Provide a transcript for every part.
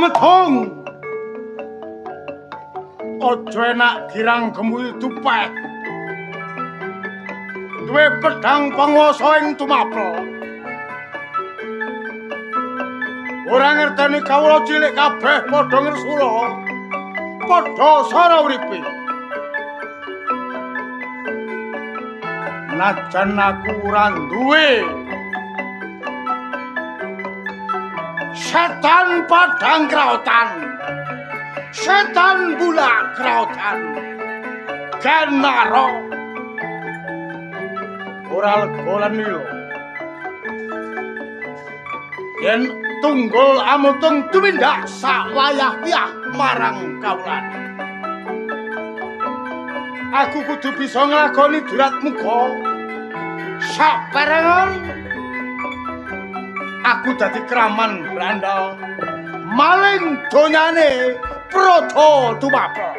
Amedhung. Aja enak girang gemuyu dupeh. Duwe pedhang panguwasa ing tumapel. Ora ngerteni kawula cilik kabeh padha ngresula. Padha sara uripe. Najan aku ora duwe setan padang kraotan, setan bulak kraotan, genaro ora lega lan lila. Yen tunggul amutung tumindak sawayah-wayah marang kawulan. Aku kudu bisa nglakoni durat muka. Saperangan aku dadi kraman Brandal maling donyane Proto Tumapel.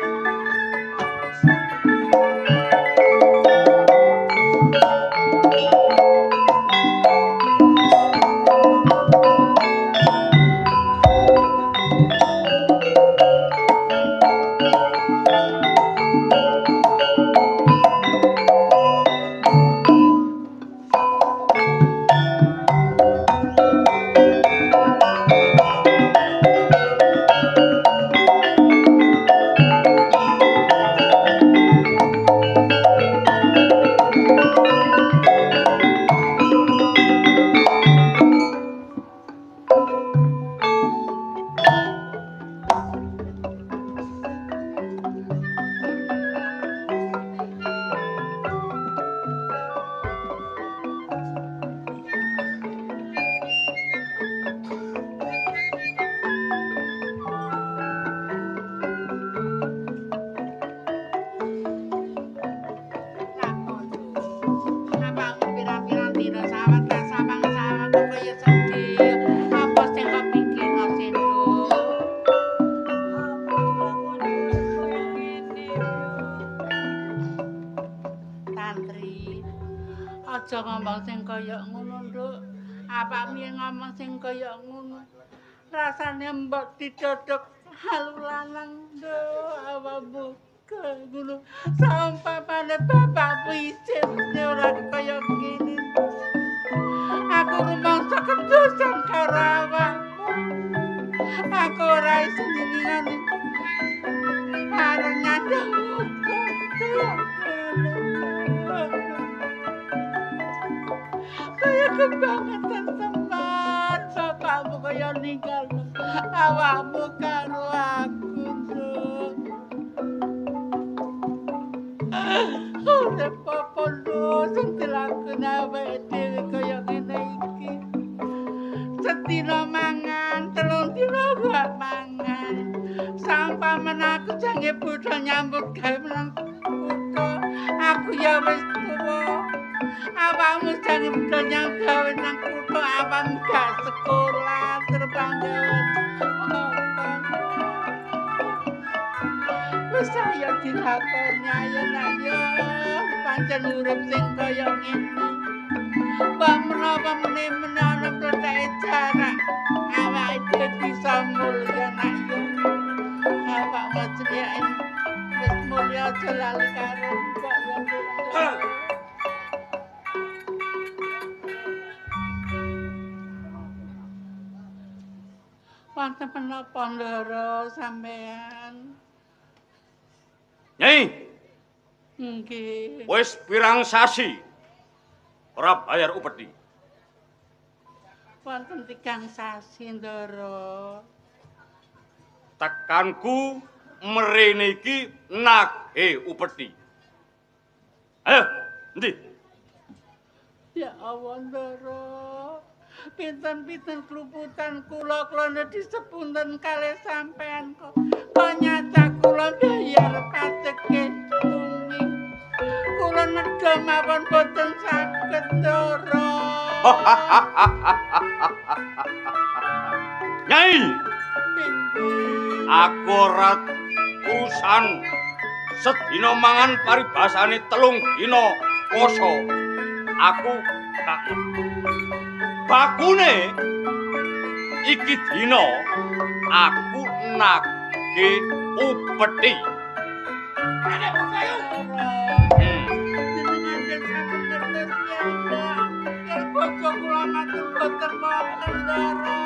Aja ngomong sing kaya ngono, Nduk. Awakmu yen ngomong sing kaya ngono, rasane mbok didodok halu lanang, Nduk. Awakmu ngono. Saumpamane bapakmu isin ora kaya ngene. Aku rumangsa kedosan karo awakmu. Aku ora iso nyinani arep nyandang muka. Kaya kebangetan teman, bapakmu kaya ninggal awakmu karo aku, Nduk. Urip apa lho sing dilakoni awake dhewe kaya ngene iki. Sedina mangan, telung dina gak mangan. Sampamane aku jange budhal nyambut gawe nang kutha, aku ya wis tuwa. Awakmu jange budhal nyambut gawe nang kutha, awakmu gak sekolah terbang gawe. Wis ayo dilakoni ayo nak yo, pancen urip sing kaya ngene. Mbah menapa meneh-meneh ana pletheke jarak, awake dhewe bisa mulya nak yo. Awakmu jenenge wis mulya aja lali karo mbok ya. Wonten menapa ndara sampean? Nyai. Nggih. Wis pirang sasi ora bayar upeti? Wonten 3 sasi ndara. Tekanku mrene iki nagih upeti. Ayo, endi? Ya Allah ndara. Pinten-pinten kluputan kula klone disepunten kalih sampean kok. Kok nyata kula bayar pajeke bumi. Kula nedha mawon boten saged ndara. Nyai, aku ora urusan sedina mangan paribasane 3 dina poso. Aku tak bakune iki dina Aku nagih upeti. Jenengan sampun ngertos piyambak. Yen bojo kula matur boten wonten ndara.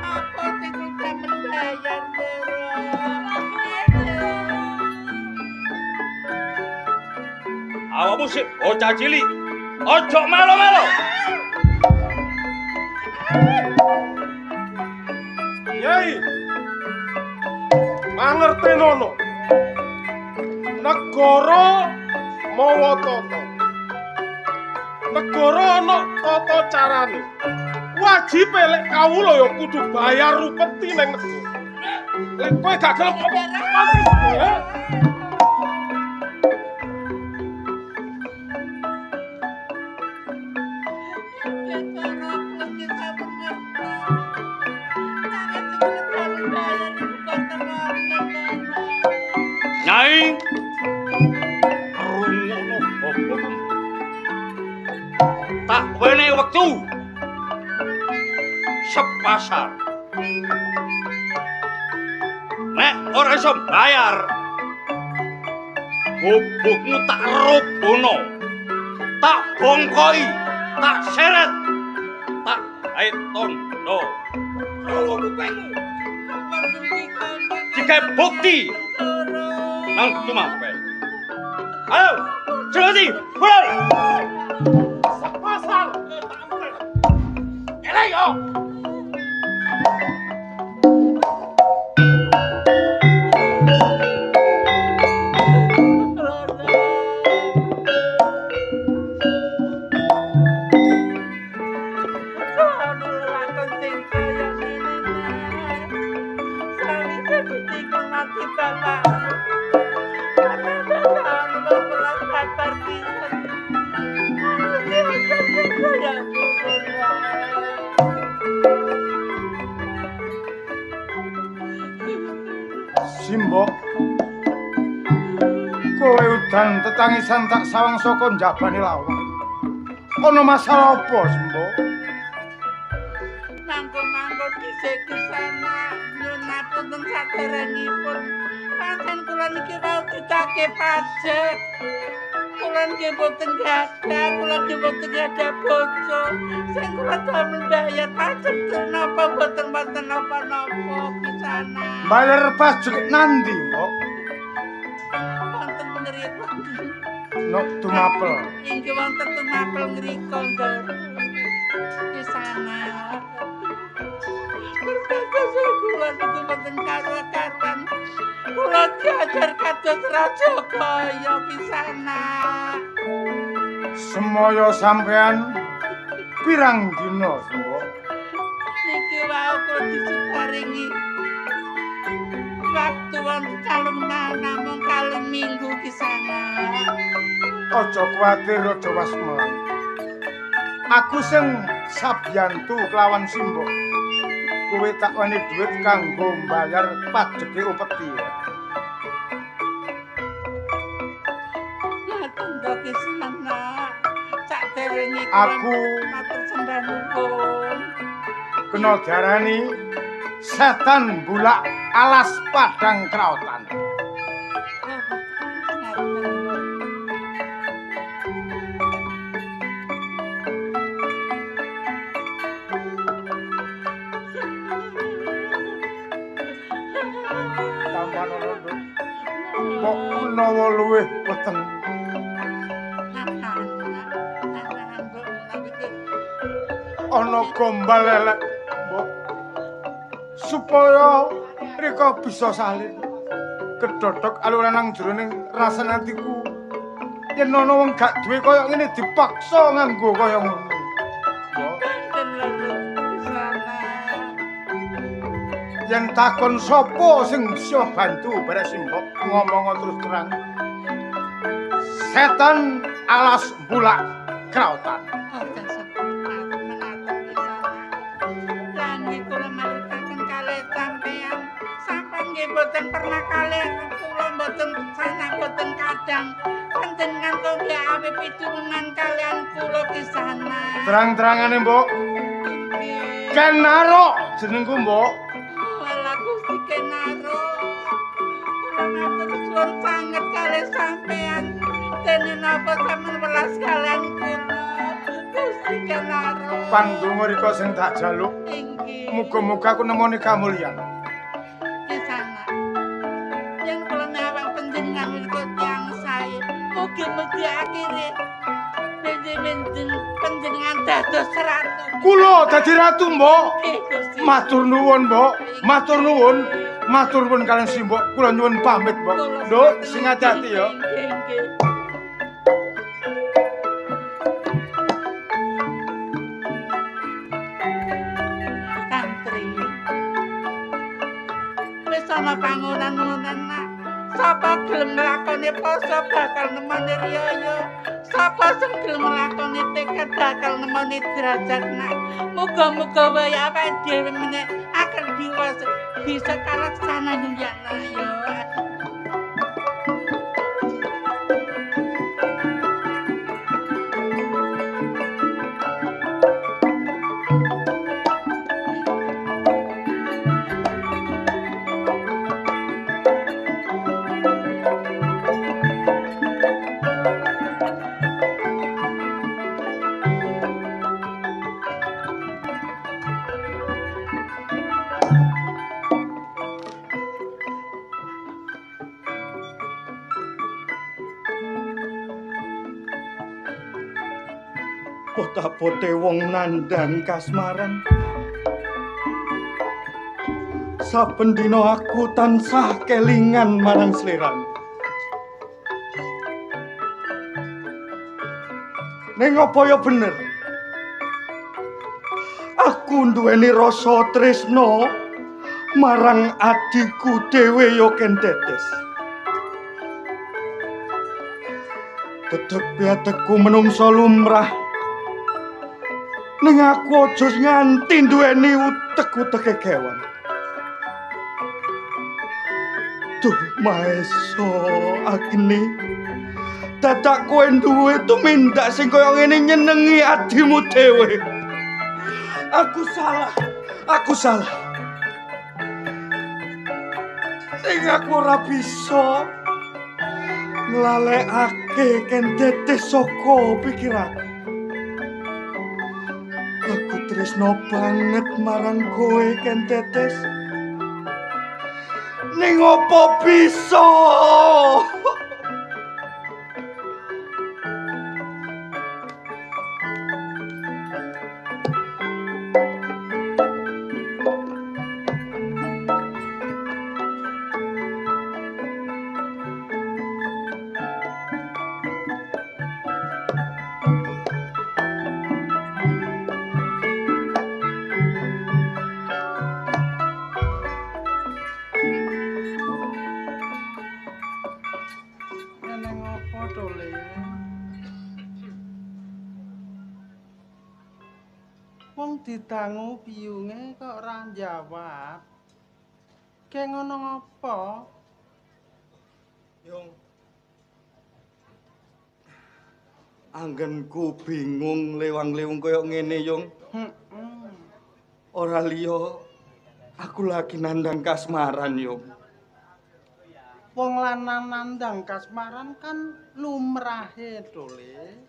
Apa sing sampeyan bayar ndara? Awakmu sik bocah cilik. Ojo melo-melo. Yai. Mangertenono. Negara mawa tata. Negara ana tata carane. Wajib lek kawula ya kudu bayar upeti ning negara. Lek kowe gak gelem mati ya. Nyai, rungokno bobokmu. Tak wenehi wektu sepasar. Nek ora iso bayar, gubukmu tak robono, tak bongkoi, tak seret, tak gawe tondo. Digawe bukti nang tumapel. Ayo, Jati, mulai. Sepasar tak entek. Elek yo. Simbok, kowe udan tetangisan tak sawang saka njabane lawang. Ana masalah apa, Simbok? Mangko-mangko dhisik kesana nyuwun ngapunten saderengipun. Pancen kula niki wau ditagih pajek. Kula nggih mboten gadah, kula nggih mboten gadah bojo. Sing kula damel bayar pajek napa mboten wonten napa-napa kesana. Bayar pajek nandi, Mbok? Wonten ngriko. Nok tumapel. Inggih wonten tumapel ngriko, Ndoro. Kesana. Terus kula niku mboten karuan. Kula diajar kados raja kaya kisana. Semoyo sampean pirang dina, Mbok? Niki wau kula diparingi waktu wonten calon namung kalih minggu kisana. Aja kuwatir, aja wasmelan. Aku sing sabiyantu kelawan Simbok. Kowe tak weni dhuwit kanggo mbayar pajeke upeti. Ngaten to kisana. Sakderenge aku matur sembah nuwun. Kena diarani setan bulak alas padang kraotan. Kok menawa luwih weteng. Ana gombal elek, Mbok. Supaya rika bisa salin. Kedodok aluran nang jroning rasane atiku. Yen ana wong gak duwe kaya ngene dipaksa nganggo kaya ngono. Yen takon sapa sing bisa bantu beres Mbok ngomong terus terang. Setan alas bulak kraotan. Lan kula marutaken kalih sampeyan. Sampeyan nggih mboten pernah kalih kula mboten sana mboten kadang. Panjenengan kok nggih awe pitulungan kalian kula kisana. Terang-terangane Mbok. Ken Narok jenengku Mbok. Kenaro. Kula matur suwun sanget kalih sampean. Dene napa sampean welas kalian kula. Gusti Kenaro. Pandonga rika sing tak jaluk. Inggih. Muga-muga aku nemoni kamulyan. Kisana. Yen kula nyawang panjenengan menika tiyang sae, mugi-mugi akhire panjenengan dados ratu. Kula dadi ratu, Mbok. Nggih, Gusti. Matur nuwun, Mbok. Matur nuwun. Matur nuwun kaliyan Simbok. Kula nyuwun pamit, Mbok. Nduk, sing ati-ati ya. Nggih, nggih. Tantri. Wis ana pangonan ngono nak. Sapa gelem nglakoni poso bakal nemoni riyaya. Sapa sing gelem nglakoni tekad bakal nemoni derajat nak. Muga-muga wae awake dhewe meneh akan diwas bisa kalaksanan ya nak ya. Pot-pote wong nandhang kasmaran. Saben dina aku tansah kelingan marang sliramu. Ning apa ya bener? Aku nduweni rasa tresna marang adhiku dhewe ya Ken Dedes. Dedeg piatekku menungsa lumrah. Ning aku aja nganti nduweni utek-uteke kewan. Duh Maesa Agni, dadak kowe duwe tumindak sing kaya ngene nyenengi adimu dhewe. Aku salah, aku salah. Ning aku ora bisa nglalekake Ken Dedes saka pikiranku. Aku tresno banget marang kowe Ken Dedes. Ning opo bisa? Wong didangu biyunge kok ora njawab. Ke ngono ngapa? Yung. Anggenku bingung lewang-lewung koyo ngene, Yung. Heeh. Ora liya aku lagi nandang kasmaran, Yung. Wong lanang nandang kasmaran kan lumrahe to, Le.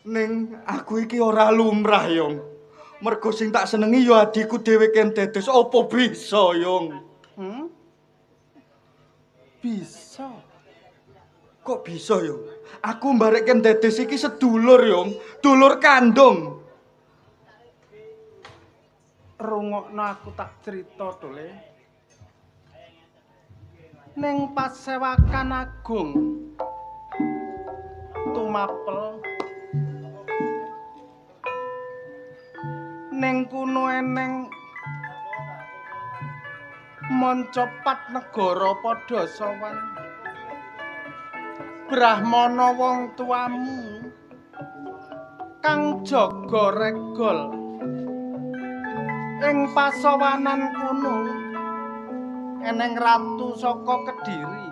Ning aku iki ora lumrah, Yung. Mergo sing tak senengi ya adhiku dhewe Ken Dedes. Apa bisa, Yung? Hmm? Bisa. Kok bisa, Yung? Aku mbarek Ken Dedes iki sedulur, Yung. Dulur kandung. Rungokno aku tak cerita to, Le. Ning pasewakan agung tumapel ning kuno eneng mancapat negara padha sowan brahmana wong tuamu kang jaga regol ing pasowanan kuno eneng ratu saka Kediri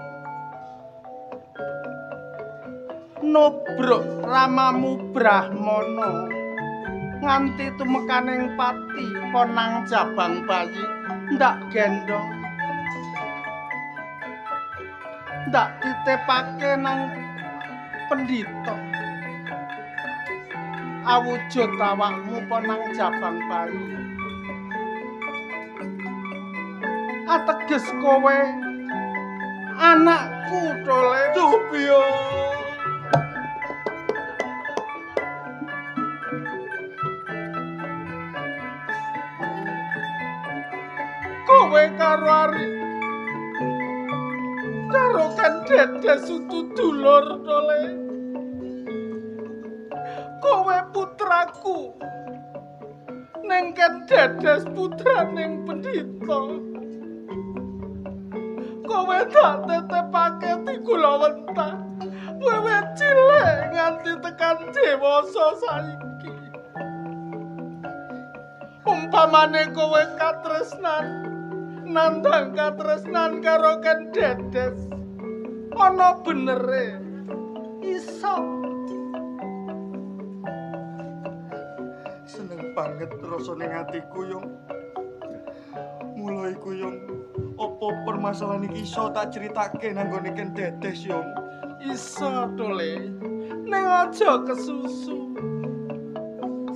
nubruk ramamu brahmana nganti tumekaning pati ponang jabang bayi ndak gendong. Ndak titipake nang pendhita. Awujud awakmu po nang jabang bayi. Ateges kowe anakku Tole. Duh, kowe karo Ari karo kan Dedes utu dulur Tole. Kowe putraku ning kan Dedes putraning pendhita. Kowe tak tetepake digulawentah wiwit cilik nganti tekan dewasa saiki. Umpamane kowe katresnan nandang katresnan karo Ken Dedes, ana benere iso. Seneng banget rasane atiku, Yung. Mula iku, Yung, apa permasalahan iki iso tak critake nang nggone Ken Dedes, Yung? Iso, Tole. Ning aja kesusu.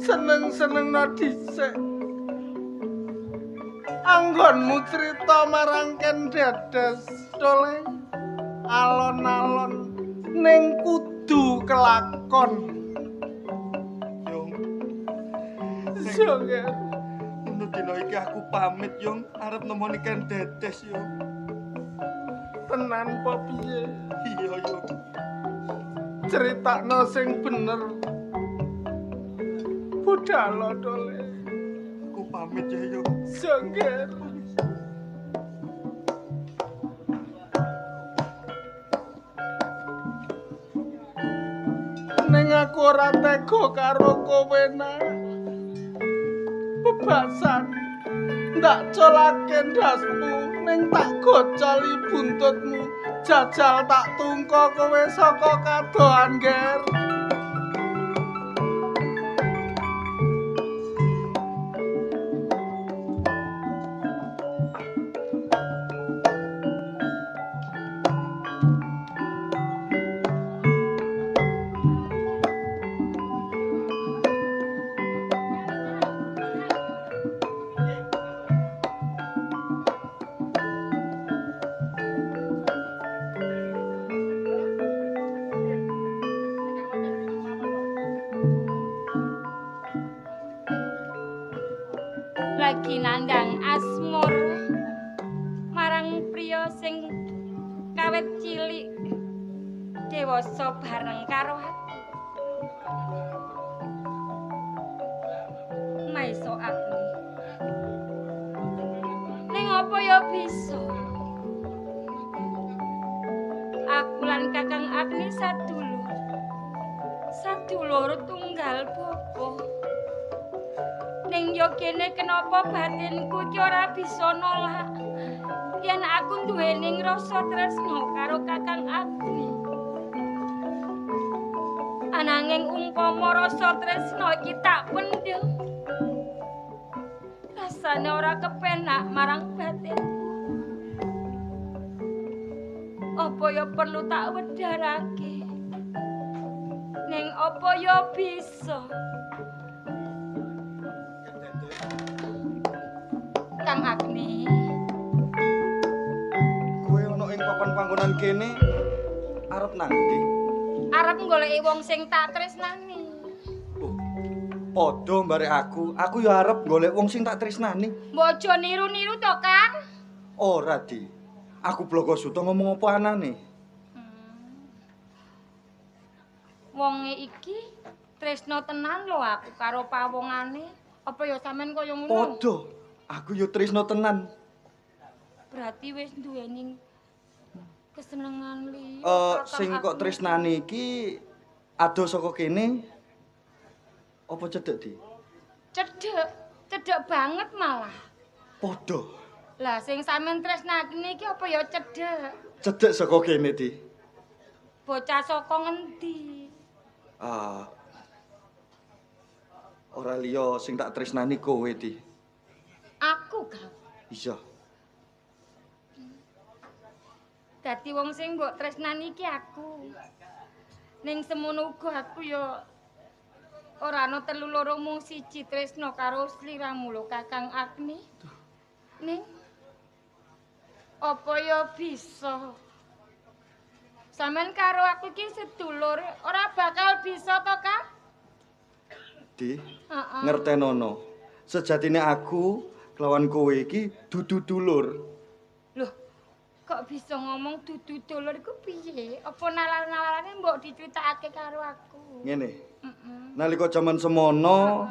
Seneng-senengno dhisik. Anggonmu crita marang Ken Dedes, Tole. Alon-alon ning kudu kelakon. Yung. Yung. Ngono dina iki aku pamit, Yung, arep nemoni Ken Dedes, Yung. Tenan po piye? Iya, Yung. Critakno sing bener. Budhalo, Tole. Aku pamit ya, Yung. Sengger. Ning aku ora tega karo kowe, Nak. Bebasan ndak colake ndasmu, ning tak gocoli buntutmu. Jajal tak tungko kowe saka kadohan, Ger. Lagi nandang asmara marang priya sing kawit cilik dewasa bareng karo aku. Maiso Agni. Ning apa ya bisa? Aku lan Kakang Agni sadulur. Sadulur tunggal bapa. Ning yo kene kenapa batinku iki ora bisa nolak yen aku duweni rasa tresna karo Kakang Agni. Ananging umpama rasa tresna iki tak pendhem, rasane ora kepenak marang batinku. Apa ya perlu tak wedharake? Ning apa ya bisa? Kang Agni, kowe ana ing papan panggonan kene arep nang ndi? Arep goleki wong sing tak tresnani. Oh, padha mbarek aku. Aku ya arep golek wong sing tak tresnani. Mbok aja niru-niru to, Kang. Ora, Di. Aku bloko suta ngomong apa anane. Wonge iki tresna tenan lho aku karo pawongane. Apa ya sampean kaya ngono? Padha. Aku yo tresna tenan. Berarti wis duweni kesenengan li. Sing kok tresnani iki adoh saka kene apa cedhek, Di? Cedhek, cedhek banget malah. Padha. Lah sing sampean tresnakne iki apa ya cedhek? Cedhek saka kene, Di. Bocah saka ngendi? Ora liya sing tak tresnani kowe, Di. Aku, Kang. Iya. Dadi wong sing mbok tresnani iki aku. Ning semono uga aku ya ora ana telu loro mung siji tresna karo sliramu lho Kakang Agni. Ning apa ya bisa? Sampeyan karo aku iki sedulur, ora bakal bisa to, Kang? Di, ngertenono. Sejatine aku kelawan kowe iki dudu dulur. Loh, kok bisa ngomong dudu dulur iku piye? Apa nalar-nalarane mbok diceritakake karo aku? Ngene. Nalika jaman semono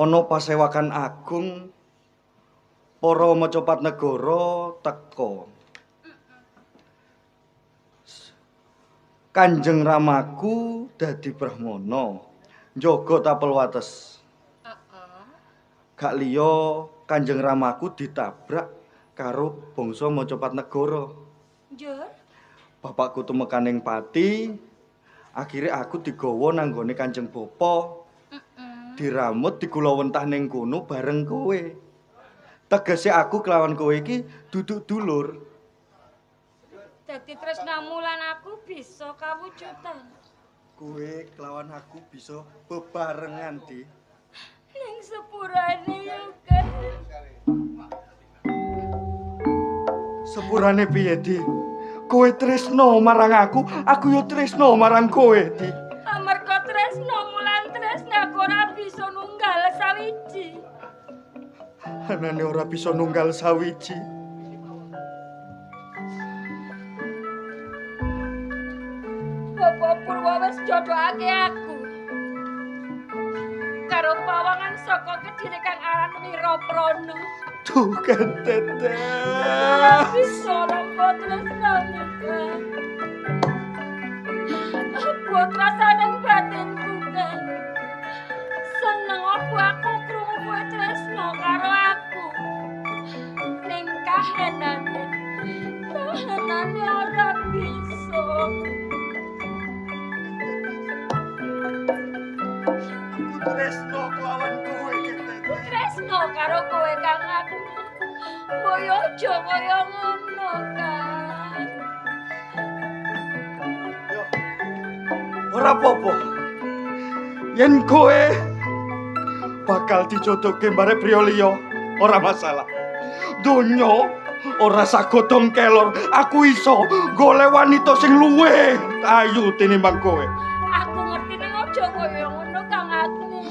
ana pasewakan agung para macapat negara teka. Kanjeng Ramaku dadi Brahmana, njaga tapel wates. Gak liya Kanjeng Ramaku ditabrak karo bangsa macapat negara. Njur? Bapakku tumekaning pati, akhire aku digawa nang nggone Kanjeng Bapa. Diramut digulawentah ning kono bareng kowe. Tegese aku kelawan kowe iki duduk dulur. Dadi tresnamu lan aku bisa kawujudan. Kowe kelawan aku bisa bebarengan, Di. Ning sepurane yo, Kang. Sepurane piye, Di? Kowe tresno marang aku, aku yo tresno marang kowe, Di. Amarga tresnamu lan tresnaku ora bisa nunggal sawiji. Anane ora bisa nunggal sawiji. Bapak Purwa wis jodohake aku karo pawangan saka Kediri kang aran Wiraprana. Duh, Kentetes. Ora bisa nampa tresnamu, Kang. Abot rasane batinku, Kang. Seneng apa aku krungu kowe tresna karo aku. Ning kahanane, kahanane ora bisa. Aku tresno kelawan kowe, Kentetes. Tresno karo kowe, Kang Agni. Mbok yo aja kaya ngono, Kang. Yo. Ora apa-apa. Yen kowe bakal dijodohke mbare priya liya, ora masalah. Donya ora sagodhong kelor, aku iso golek wanita sing luwih ayu tinimbang kowe. Aku ngerti ning aja kaya ngono, Kang Agni.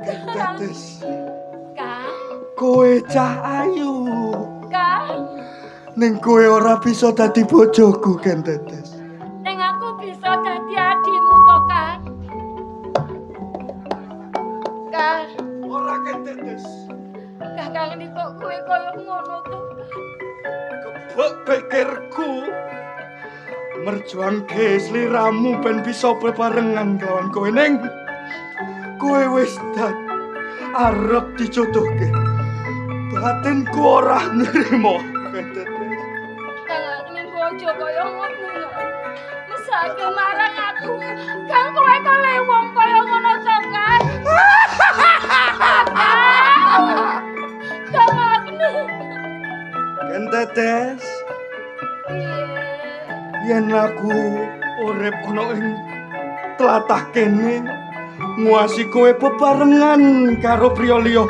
Kentetes. Kang, kowe cah ayu. Kang, ning kowe ora bisa dadi bojoku, Kentetes. Ning aku bisa dadi adimu to, Kang. Kang, ora Kentetes. Kakang ini kok kowe kaya ngono to, Kang? Kebek pikirku merjuangke sliramu ben bisa bebarengan kelawan kowe, ning kowe wis arep dijodohke. Batinku ora nrimo, Kentetes. Kang Agni aja kaya ngono. Mesake marang aku. Kang, kowe kale wong kaya ngono to, Kang? Kang Agni. Kentetes. Yen aku urip ana ing tlatah kene nguasi kowe bebarengan karo priya liya,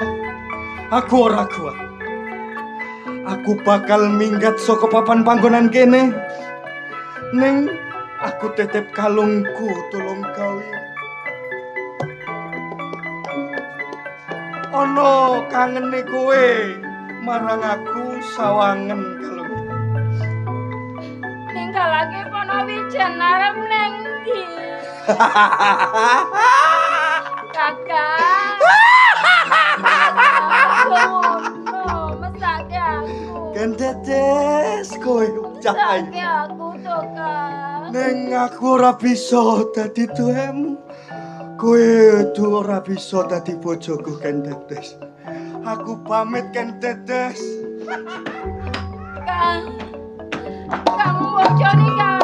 aku ora kuat. Aku bakal minggat saka papan panggonan kene. Ning aku titip kalungku tulung gawe. Ana kangene kowe marang aku sawangen kalung. Ninggalake Panawijen arep ning ndi? Kakak. Ngono, mesake aku. Kentetes kowe cah ayu. Mesake aku to, Kang. Ning aku ora bisa dadi tuwekmu. Kowe ora bisa dadi bojoku, Kentetes. Aku pamit, Kentetes. Kang. Kang bojone Kang.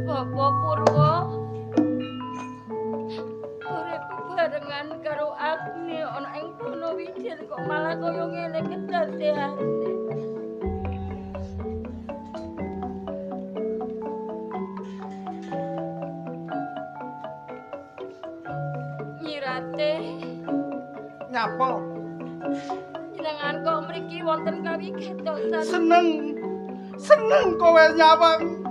Bapak Purwa, Ponowijen kok malah kaya ngene kedadeane. Nyirate nyapa? Jenengan kok mriki wonten kawigatosan. Seneng. Seneng kowe nyawang.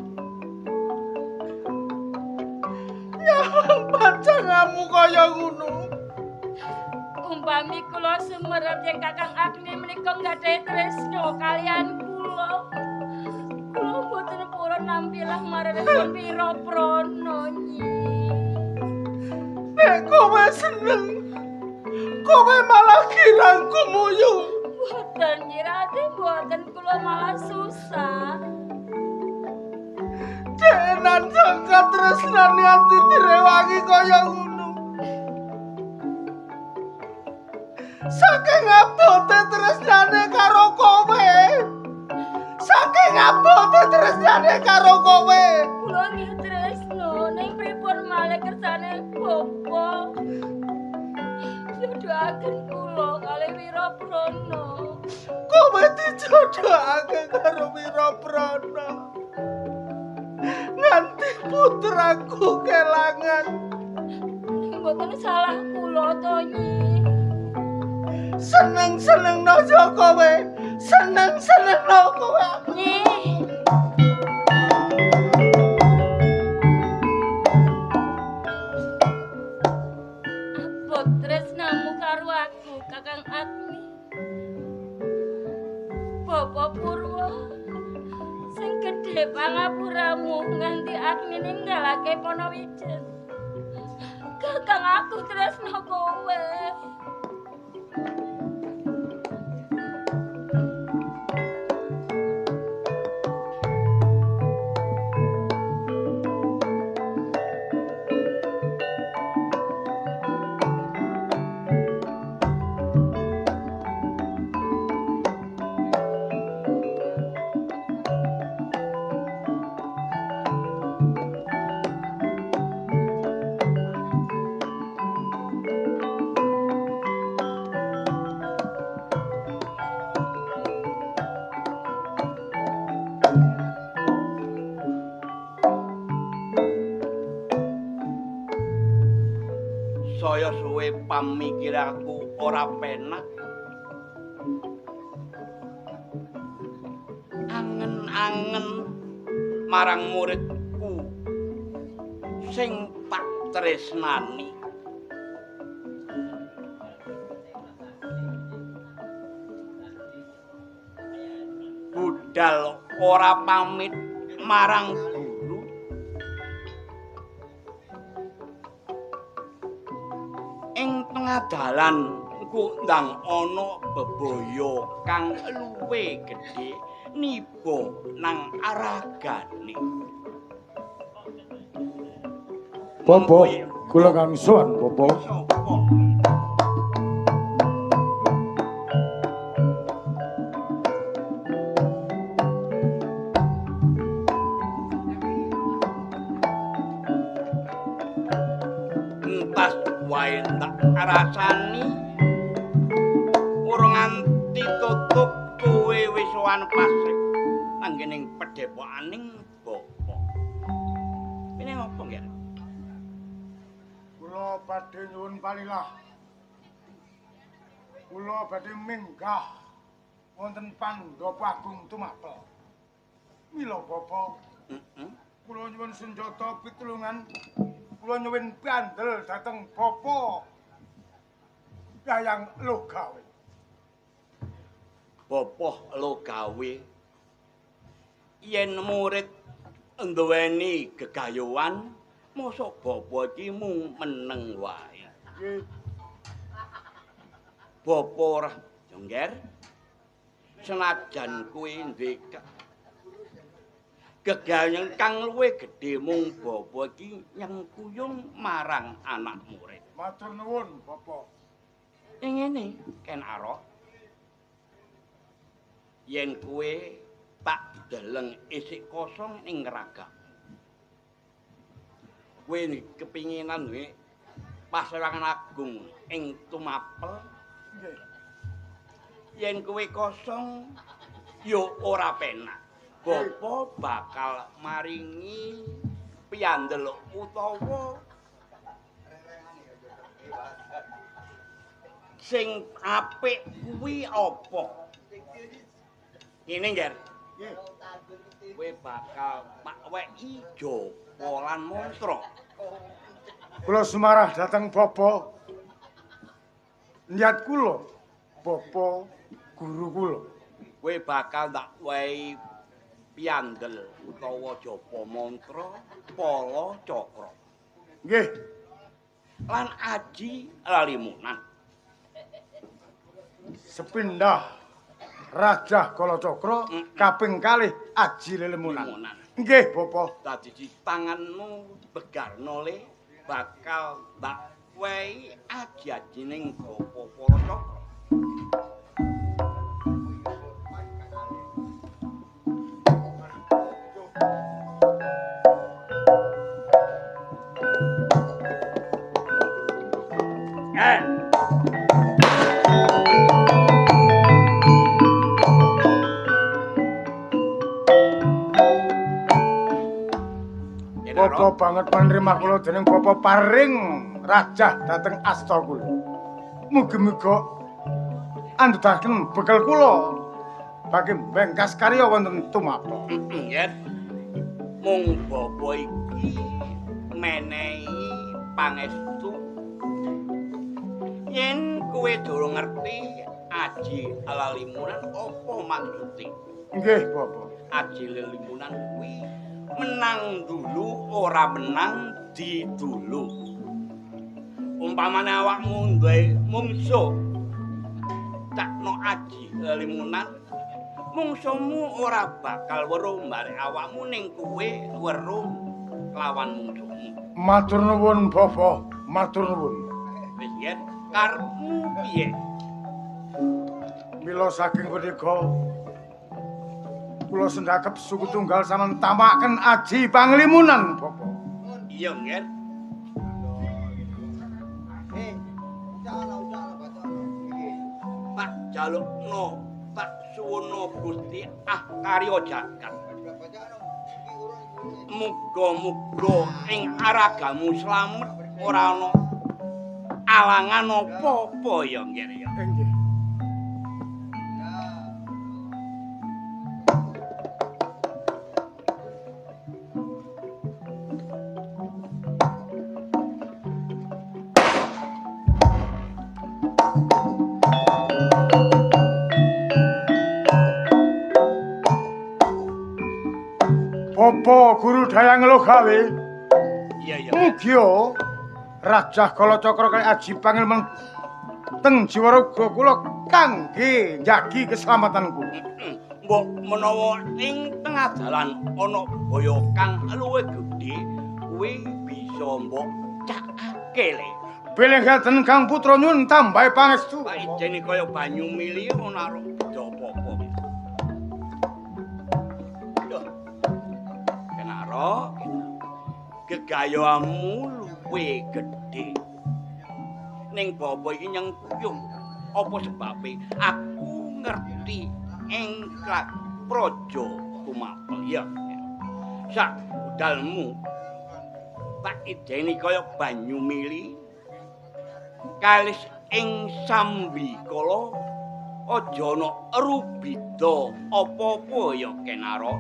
Nyawang pacangamu kaya ngono. Umpami kula sumerep yen Kakang Agni menika nggadahi tresna kaliyan kula. Kula mboten purun nampilah marang Wiraprana, Nyi. Nek kowe seneng, kowe malah girang gumuyu. Mboten, Nyi Ratih, mboten, kula malah susah. Denan sangka tresnan nganti direwangi kaya ngono. Saking abote tresnane karo kowe. Saking abote tresnane karo kowe. Kula nggih tresna, ning pripun malih kersane bapa. Jodohaken kula kalih Wiraprana. Kowe dijodohake karo Wiraprana. Nganti putraku kelangan. Ning mboten salah kula to, Nyi. Seneng-seneng no kowe. Seneng-seneng no kowe. Nyi. Abot tresnamu karo aku, Kakang Agni. Bapak Purwa sing gedhe pangapuramu nganti Agni ninggalake Ponowijen. Kakang aku tresna kowe. Saya suwe pamikiranku ora penak. Angen-angen marang muridku sing tak tresnani. Budal ora pamit marang guru. Ing tengah dalan engko ndang ana bebaya kang luwe gedhe niba nang aragane. Bapak, kula kang sowan, Bapak. Entas wae tak rasani urung nganti tutup kowe wis sowan pasik nanggening pedhepokaning bapa. Ini ngopo nggih? Kula badhe nyuwun palilah. Kula badhe minggah wonten Pandhapa Agung Tumapel. Mila bapa, kula nyuwun senjata pitulungan. Kula nyuwun bandel dhateng bapa Dayang Logawe. Bapa Logawe yen murid nduweni gegayuhan, mosok bapa iki mung meneng wae. Nggih. Bapa ora jengger. Senajan kowe duwe gegayuhan kang luwih gedhe mung bapa iki nyengkuyung marang anak murid. Matur nuwun, Bapak. Ngene, Ken Arok. Yen kowe tak deleng isik kosong ning ragam. Kowe kepinginan duwe pasewangan agung ing Tumapel. Nggih. Yen kowe kosong ya ora penak. Bapa bakal maringi piyandel utawa sing apik kuwi apa? Ngene, Nger. Nggih. Kowe bakal tak weki japa lan mantra. Kula sumarah dhateng Bapa. Niat kula, Bapa guru kula. Kowe bakal tak wehi piyandel utawa japa mantra pala cakra. Nggih. Lan aji lalimunan. Sepindah Rajah Kalacakra, kaping kalih aji lelemunan. Nggih, Bapa. Dadi tanganmu begarna le bakal tak wehi aji-ajining Bapa Pala Cakra. Bapa banget panerima kula dening Bapa paring rajah dhateng asta kula. Mugi-mugi andhutaken bekel kula bagi bengkas karya wonten tumapel. Nggih. Mung bapa iki menehi pangestu yen kowe durung ngerti aji lalimunan apa maksude. Nggih, Bapa. Aji lalimunan kuwi menang dulu ora menang didulu. Umpamane awakmu duwe mungsuh, cakno aji lalimunan, mungsuhmu ora bakal weruh mbarek awakmu ning kowe weruh lawan mungsuhmu. Matur nuwun, Bapa, matur nuwun. Wis yen karepmu piye? Mila saking punika kula sendhakep suku tunggal sampeyan tamaken aji panglimunan, Bapa. Iya, Nger. Tak jalukno, tak suwuna Gusti ah karya jagat. Muga-muga ing aragamu slamet ora ana alangan apa-apa ya, Nger ya. Nggih. Bapa Guru Dayang Logawe. Iya, iya. Mugia Rajah Kalacakra kali aji pangilmen teng jiwaraga kula kangge njagi keselamatan kula. Mbok menawa ing tengah dalan ana baya kang luwih gedhe, kuwi bisa mbok cakake le. Bilih ngaten Kang Putra nyuwun tambahi pangestu. Pak ijene kaya banyu mili ora beda apa-apa. Kenaro, gegayamu luwih gedhe. Ning bapa iki nyengkuyung. Apa sebabe? Aku ngerti ing praja Tumapel ya. Sak budalmu tak ideni kaya banyu mili. Kalis ing sambikala aja ana rubida apa-apa ya Kenaro.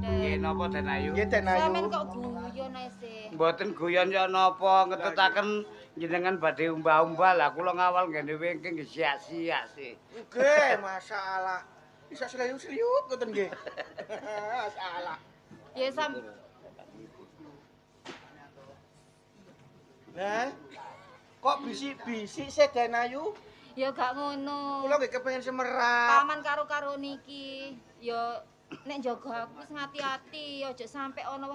Nggih, Den Ayu. Sampeyan kok guyon ae sih. Mboten guyon ya napa, ngetutaken jenengan badhe umbah-umbah. Lah kula ngawal nggene wingking nggih siak-siak sih. Nggih, masalah. Bisa seliut-seliut ngoten nggih. Salah. Ya sam. Lah, kok bisik-bisik Seden Ayu? Ya gak ngono. Kula nggih kepengin semerap. Paman karo-karo niki ya nek njaga aku wis ngati-ati, aja sampe ana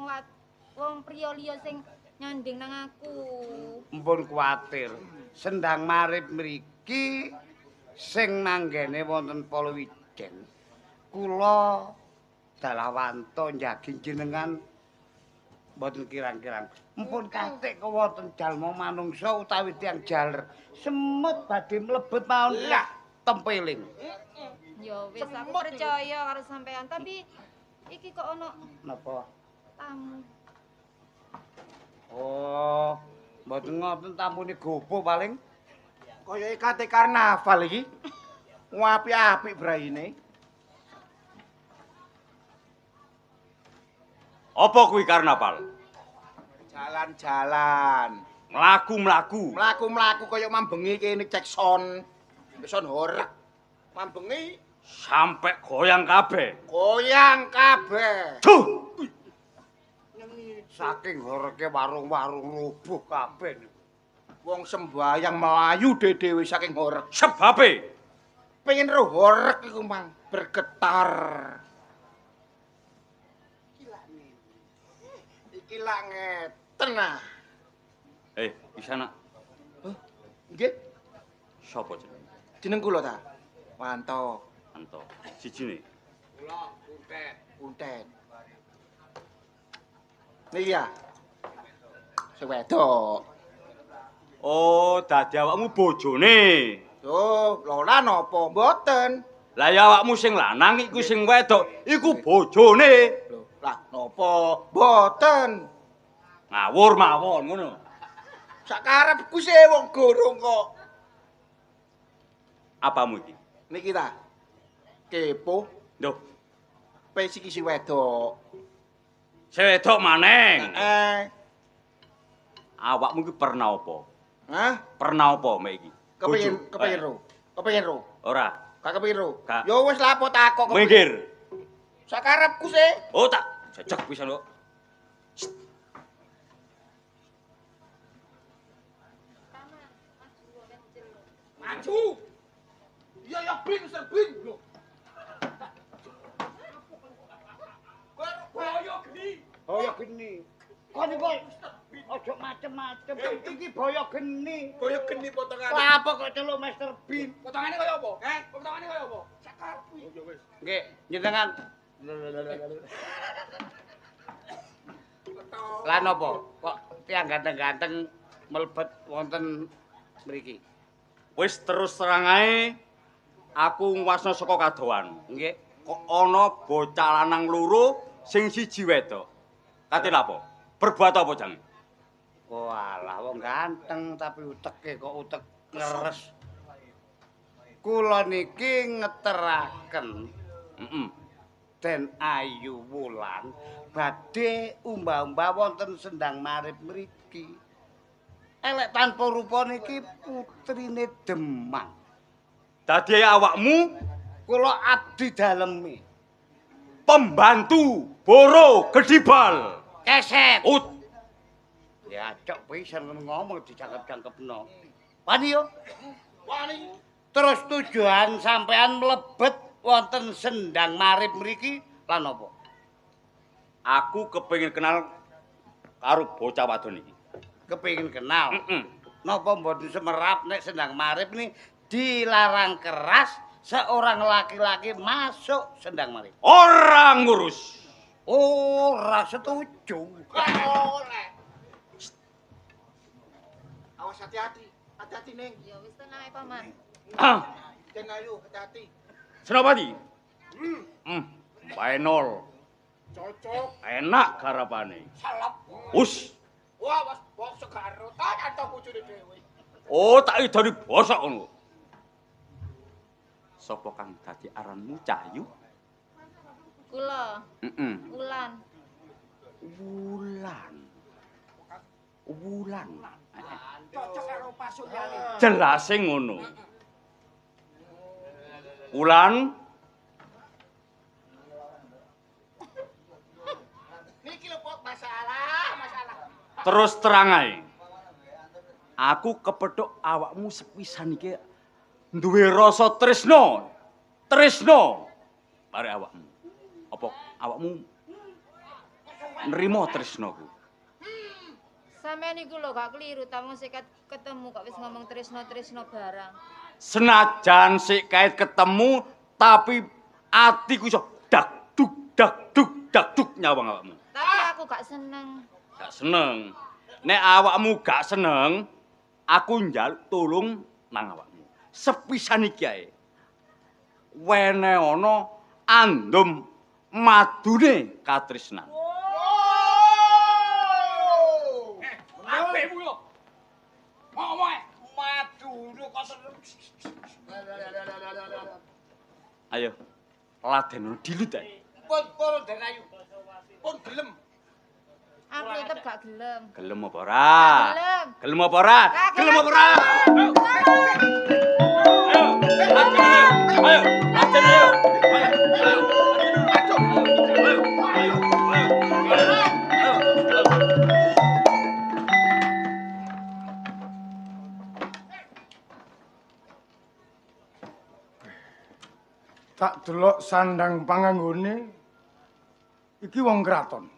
wong priya liya sing nyanding nang aku. Mpun kuwatir. Sendang Marip mriki sing manggene wonten Polowijen. Kula dalawanto njagi jenengan mboten kirang-kirang. Mpun katik wonten jalma manungsa utawi tiyang jaler. Semut badhe mlebet mawon lah tempeling. Ya wis aku percaya karo sampean, tapi iki kok ana napa? Tamu. Oh, mboten ngoten tamune gopo paling. Kaya kate karnaval iki. Apik-apik braine. Apa kuwi karnaval? Jalan-jalan. Mlaku-mlaku. Mlaku-mlaku kaya mambengi kene cek son. Son horeg. Mambengi sampe goyang kabeh. Goyang kabeh. Duh. Saking horege warung-warung rubuh kabeh niku. Wong sembayang mlayu dhewe saking horeg. Sebabe pengen roh horeg iku mang bergetar. Iki lak ngeten ah. Bisa nak. Huh? Nggih. Sapa jenenge? Jeneng kula ta? Wanto. Wanto. Sijine. Kula Kuntet. Kuntet. Niki ya. Sing wedok. Oh, dadi awakmu bojone. Oh, lha napa mboten? Lah ya awakmu sing lanang iku sing wedok, iku bojone. Lho, lah napa mboten? Ngawur mawon ngono. Sakarepku sih wong gorong kok. Apamu iki? Niki ta. Kepo. Lho, pesiki si wedok. Si wedok maneng. Heeh. Awakmu iki pernah apa? Hah? Pernah apa mek iki? Kepengin ro. Kepengin ro. Ora. Gak kepengin ro. Ya wis lapo takok. Minggir. Sakarepku sih. Oh tak jejeg pisan kok. Maju. Iya ya bin serbin lho. Boyo geni. Boyo geni. Kon iku aja macem-macem. Iki boyo geni. Boyo geni potongane. Lah apa kok celuk Master Bin? Potongane kaya apa? Heh, potongane kaya apa? Sakarepku. Ya wis. Nggih, jenengan. Lah napa kok tiyang ganteng-ganteng mlebet wonten mriki? Wis terus terang ae aku nguwasna saka kadohan. Nggih. Kok ana bocah lanang loro sing siji wedok. Kate lapo? Berbuat apa jang? Walah wong ganteng tapi uteke kok utek ngeres. Kula niki ngeteraken Den Ayu Wulan badhe umbah-umbah wonten Sendang Marip mriki. Elek tanpa rupa niki putrine Demang. Dadi awakmu kula abdi daleme. Pembantu Boro Gedibal. Keset. Ut. Ya cok pisan ngomong dijangkep-jangkepno. Wani yo. Wani. Terus tujuan sampean mlebet wonten Sendang Marip mriki lan apa? Aku kepengin kenal karo bocah wadon iki. Kepengin kenal. Napa mboten semerap nek Sendang Marip ni dilarang keras seorang laki-laki masuk Sendang Marip. Ora ngurus. Ora setuju. Ora. Awas hati-hati. Hati-hati Ning. Ya wis tenang ae Paman. Den Ayu hati-hati. Senopati. Paenol. Cocok. Enak garapane. Salap. Us. Wah, wis bosok karo tak antuk bojone dhewe. Oh, tak idoni bosok ngono. Sapa kang dadi aranmu Cahyu? Kula. Wulan. Wulan. Wulan. Cocok karo pasuryane. Jelase ngono. Wulan, Terus terang ae. Aku kepethuk awakmu sepisan iki duwe rasa tresna. Tresna bare awakmu. Apa awakmu nrimo tresnaku? Sampeyan iku lho gak keliru ta wong sik ketemu kok wis ngomong tresna-tresna barang. Senajan sik kait ketemu tapi atiku iso dak duk dak duk dak duk nyawang awakmu. Tapi aku gak seneng. Gak seneng. Nek awakmu gak seneng, aku njaluk tulung nang awakmu. Sepisan iki ae. Wene ana andum madune katresnan. Apikmu yo. Ngomong ae. Madune kok seneng. Ayo, laden dilut ae. Pun pun Den Ayu. Pun gelem. Aku tetep gak gelem. Gelem apa ora? Gelem. Gelem apa ora? Gelem apa ora? Ayo, ayo, laden ayo. Ayo. Ayo. Ayo. Tak delok sandang panganggone iki wong kraton.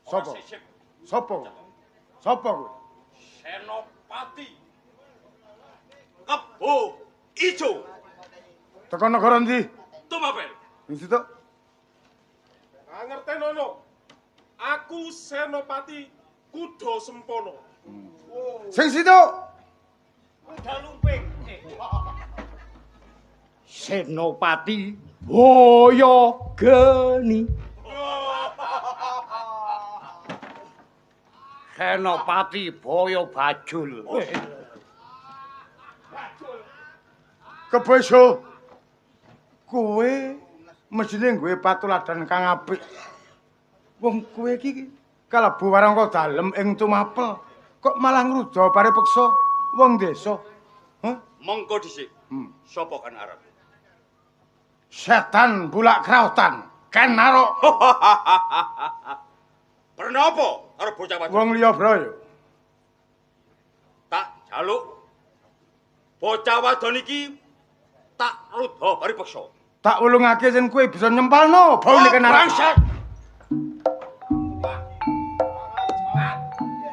Sopo? Sopo? Sopo kowe? Senopati Kebo Ijo. Teko negara ndi? Tumapel. Ing situ. Ngertenono. Aku Senopati Kuda Sempono. Sing situ. Kuda lumping. Senopati Boyo Geni. Senopati Boyo Bajul. Kebo Ijo. Kowe mesthine nggawe patuladan kang apik. Wong kowe iki kalebu warangka dalem ing Tumapel, kok malah ngruda paripeksa wong desa. Hah? Mongko dhisik. Sapa kan arep? Setan bulak kraotan, Ken Arok. Pernapa karo bocah wadon? Wong liya bro. Tak jaluk bocah wadon iki tak rudha paripeksa. Tak ulungake yen kowe bisa nyempalno baune Ken Arok. Bangsat.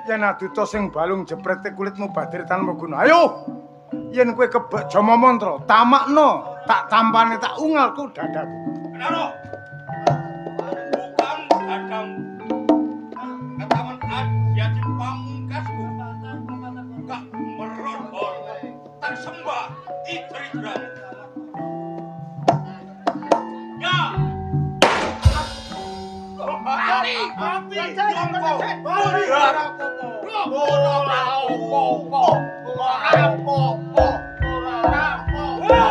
Yen aduta sing balung jeprete kulitmu badir tanpa guna. Ayo. Yen kowe kebek jama mantra, tamakno, tak tampane tak ungalku dadaku. Ken Arok. Bukan dadamu. Ketaman aji pamungkasku. Kak merodol tak sembah idri-idram. Ya. Mati, mati. Monggo. Ora apa-apa. Ora apa-apa. Ora apa-apa.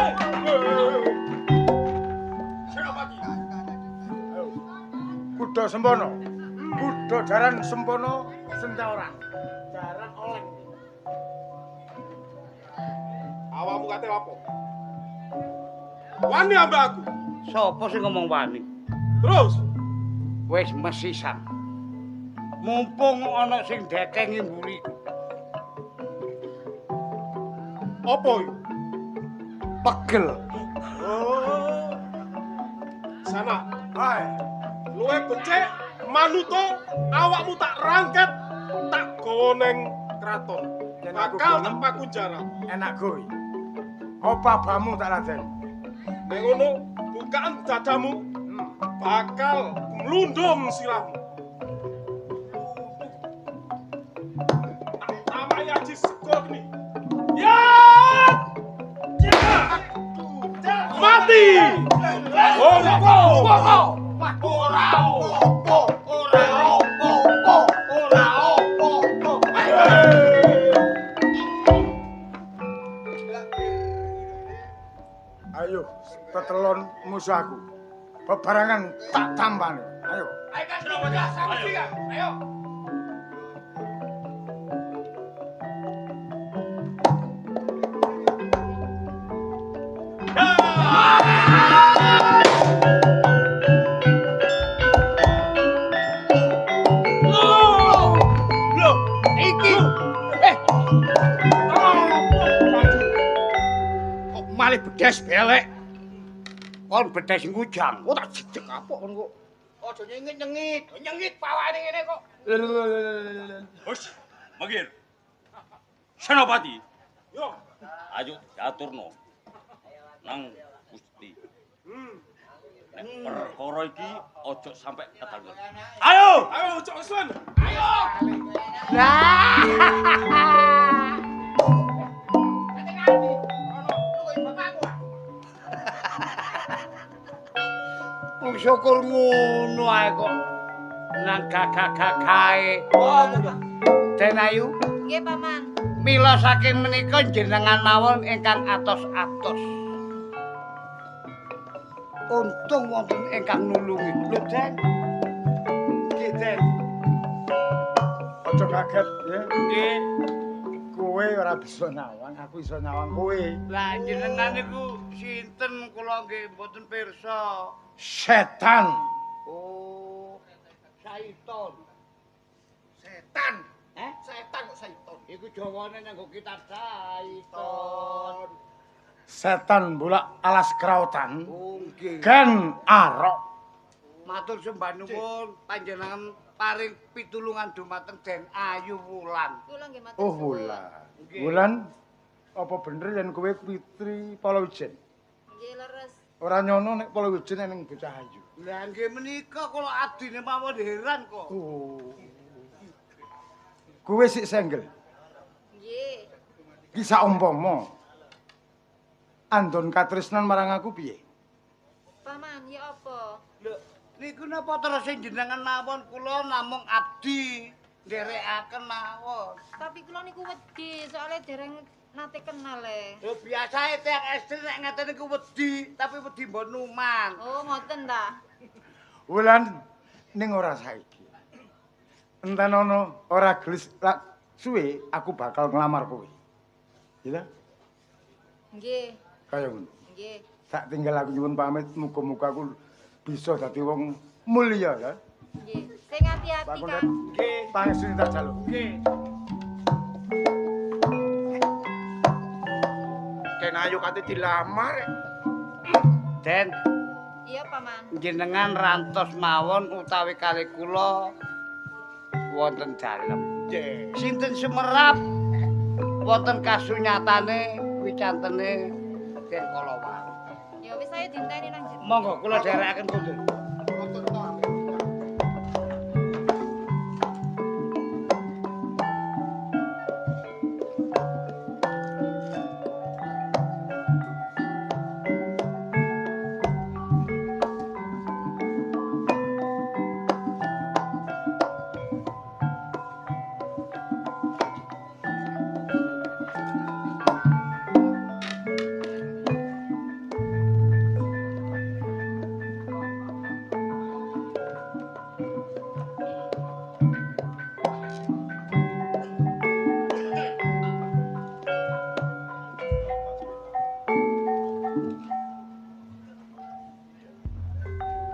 Senopati. Kuda Sempono. Kuda jaran Sempono sentaoran. Jaran oleng. Awakmu kate lapo? Wani ambek aku. Sopo sing ngomong wani? Terus wis mesisan. Mumpung ana sing dekengi mburiku. Apa iku? Pegel. Oh. Sana. Hai. Luwe becik manuto awakmu tak rangket tak gawa neng kraton. Bakal tak pakunjara. Enak kowe. Apa bamu tak laden? Nek ngono bukaan dadamu bakal mlundung sirahmu. Tak tamai aji sego gini. Ya! Mati! Monggo! Ora opo, ora opo, ora opo. Ayo, tetelon musuh aku. Bebarengan tak tampane. Ayo. Ayo Kang Senopati. Ayo. Bedes belek. Kon bedes ngujang. Kok tak jejeg apok kon kok. Aja nyengit-nyengit. Nyengit pawane ngene kok. Wis, minggir. Senopati. Yo. Ayo diaturno. Nang Gusti. Nek perkara iki aja sampe ketalon. Ayo! Ayo Cok Usman. Ayo. Wong syukur ngono ae kok nang gagah-gagahe. Den Ayu. Nggih, Paman. Mila saking menika jenengan mawon ingkang atos-atos. Untung wonten ingkang nulungi. Lho, Den. Nggih, Den. Aja kaget ya. Nggih. Kowe ora bisa nyawang, aku iso nyawang kowe. Lah jenengan niku sinten kula nggih mboten pirsa. Setan. Oh, Saiton. Setan. Eh? Setan kok Saiton. Iku jawane nganggo kitab Saiton. Setan bolak alas krautan. Oh, nggih. Gen arok. Matur sembah nuwun panjenengan paring pitulungan dumateng Den Ayu Wulan. Kula nggih matur Oh, suwun. Wulan. Wulan, apa bener yen kowe putri Palawijen? Nggih, leres. Ora nyono nek Palawijen ning bocah ayu. Lah nggih menika kula adine mawon heran kok. Oh. Kowe sik senggel. Nggih. Ki saumpama andon katresnan marang aku piye? Paman, ya apa? Lho, niku napa terus jenengan mawon kula namung abdi nderekaken mawon. Tapi kula niku wedi, soalnya dereng nate kenal e. Lho biasae tiyang estri nek ngaten niku wedi, tapi wedi mbon numan. Oh, ngoten ta. Wulan ning ora saiki. Enten ana ora gelis lak suwe aku bakal nglamar kowe. Ya ta? Nggih. Kaya ngono. Nggih. Tak tinggal aku nyuwun pamit, muga-muga aku bisa dadi wong mulya ya. Nggih. Sing ati-ati, Kang. Nggih. Pangestu tak jaluk. Nggih. Den Ayu kate dilamar. Den, Iya, Paman. jenengan rantos mawon utawi kali kula wonten dalem. Nggih. Sinten semerap wonten kasunyatane wicantene Den Kalawau. Ya wis ayo dinteni nang jero. Monggo kula dherekaken kundur.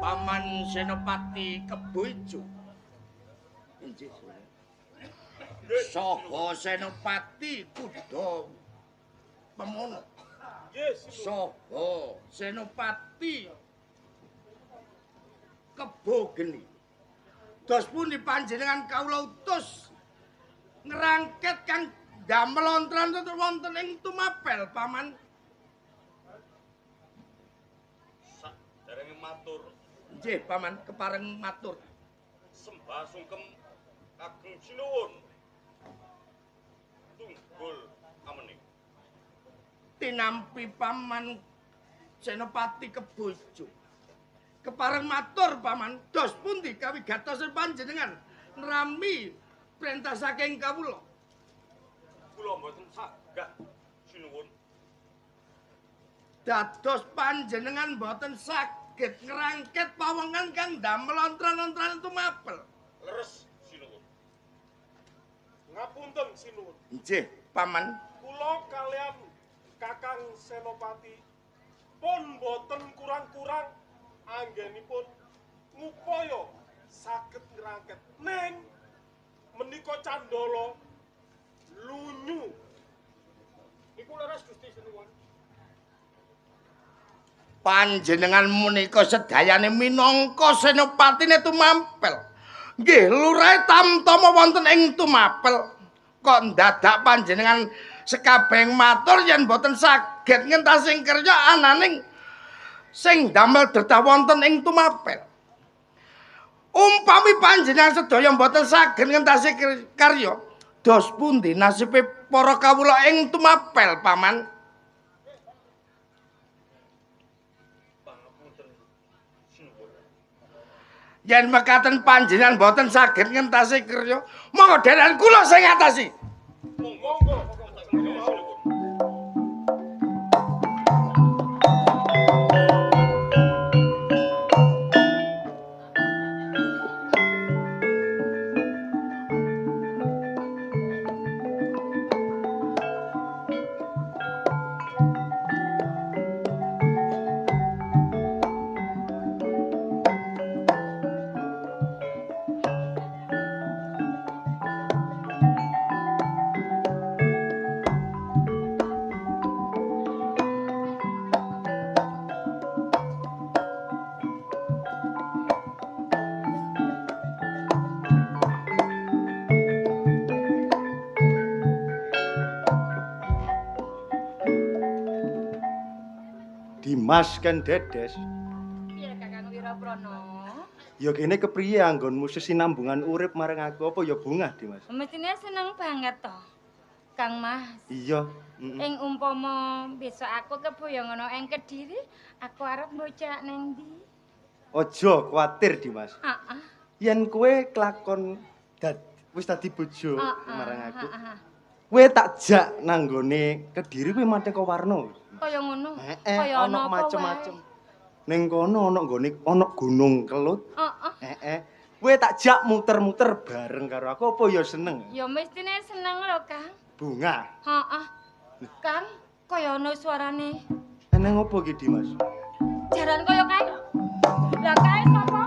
Paman Senopati Kebo Ijo. Inggih. Saha Senopati Kuda Pemono. Saha Senopati Kebo Geni. Dos pundi panjenengan kawula utus ngrangket kang damel ontran wonten ing Tumapel, Paman. Saderenge matur. Nggih, Paman, kepareng matur. Sembah sungkem kageng sinuwun. Tunggul amening. Tinampi Paman Senopati Kebo Ijo. Kepareng matur, Paman, dos pundi kawigatosan panjenengan nrami perintah saking kawula. Kula mboten sagah sinuwun. Dados panjenengan mboten saged ngrangket pawongan kang damel ontran-ontran Tumapel. Leres sinuwun. Ngapunten sinuwun. Nggih, Paman. Kula kalian Kakang Senopati pun boten kurang-kurang anggenipun ngupaya saged ngrangket. Ning menika candala lunyu. Niku leres Gusti sinuwun. Panjenengan menika sedayane minangka senopatine Tumapel. Nggih, lurahe tamtama wonten ing Tumapel. Kok ndadak panjenengan sekabehing matur yen boten saged ngentasi karya ananing sing damel dertah wonten ing Tumapel. Umpami panjenengan sedaya boten saged ngentasi karya, dos pundi nasibe para kawula ing Tumapel, Paman? Yen mekaten panjenengan boten saged ngentasi karya, monggo dherekan kula sing ngatasi. Monggo. Dimas Ken Dedes. Piye Kakang Wiraprana? Ya kene kepriye anggonmu sesinambungan urip marang aku apa ya bungah, Dimas? Mestine seneng banget to, Kang Mas. Iya. Ing umpama besok aku keboyong ana ing Kediri, aku arep mbocak nang ndi? Aja kuwatir, Dimas. Heeh. Yen kowe kelakon wis dadi bojo marang aku. Kowe tak jak nang nggone Kediri kowe maneka warna. Kaya ngono. Kaya ana macem-macem. Ning kono ana nggone ana Gunung Kelut. Heeh. Heeh. Kowe tak jak muter-muter bareng karo aku apa ya seneng? Ya mestine seneng lho, Kang. Bunga. Heeh. Kang, kaya ana suarane. Eneng opo iki, Dimas? Jaran kaya kae. Lah kae sapa?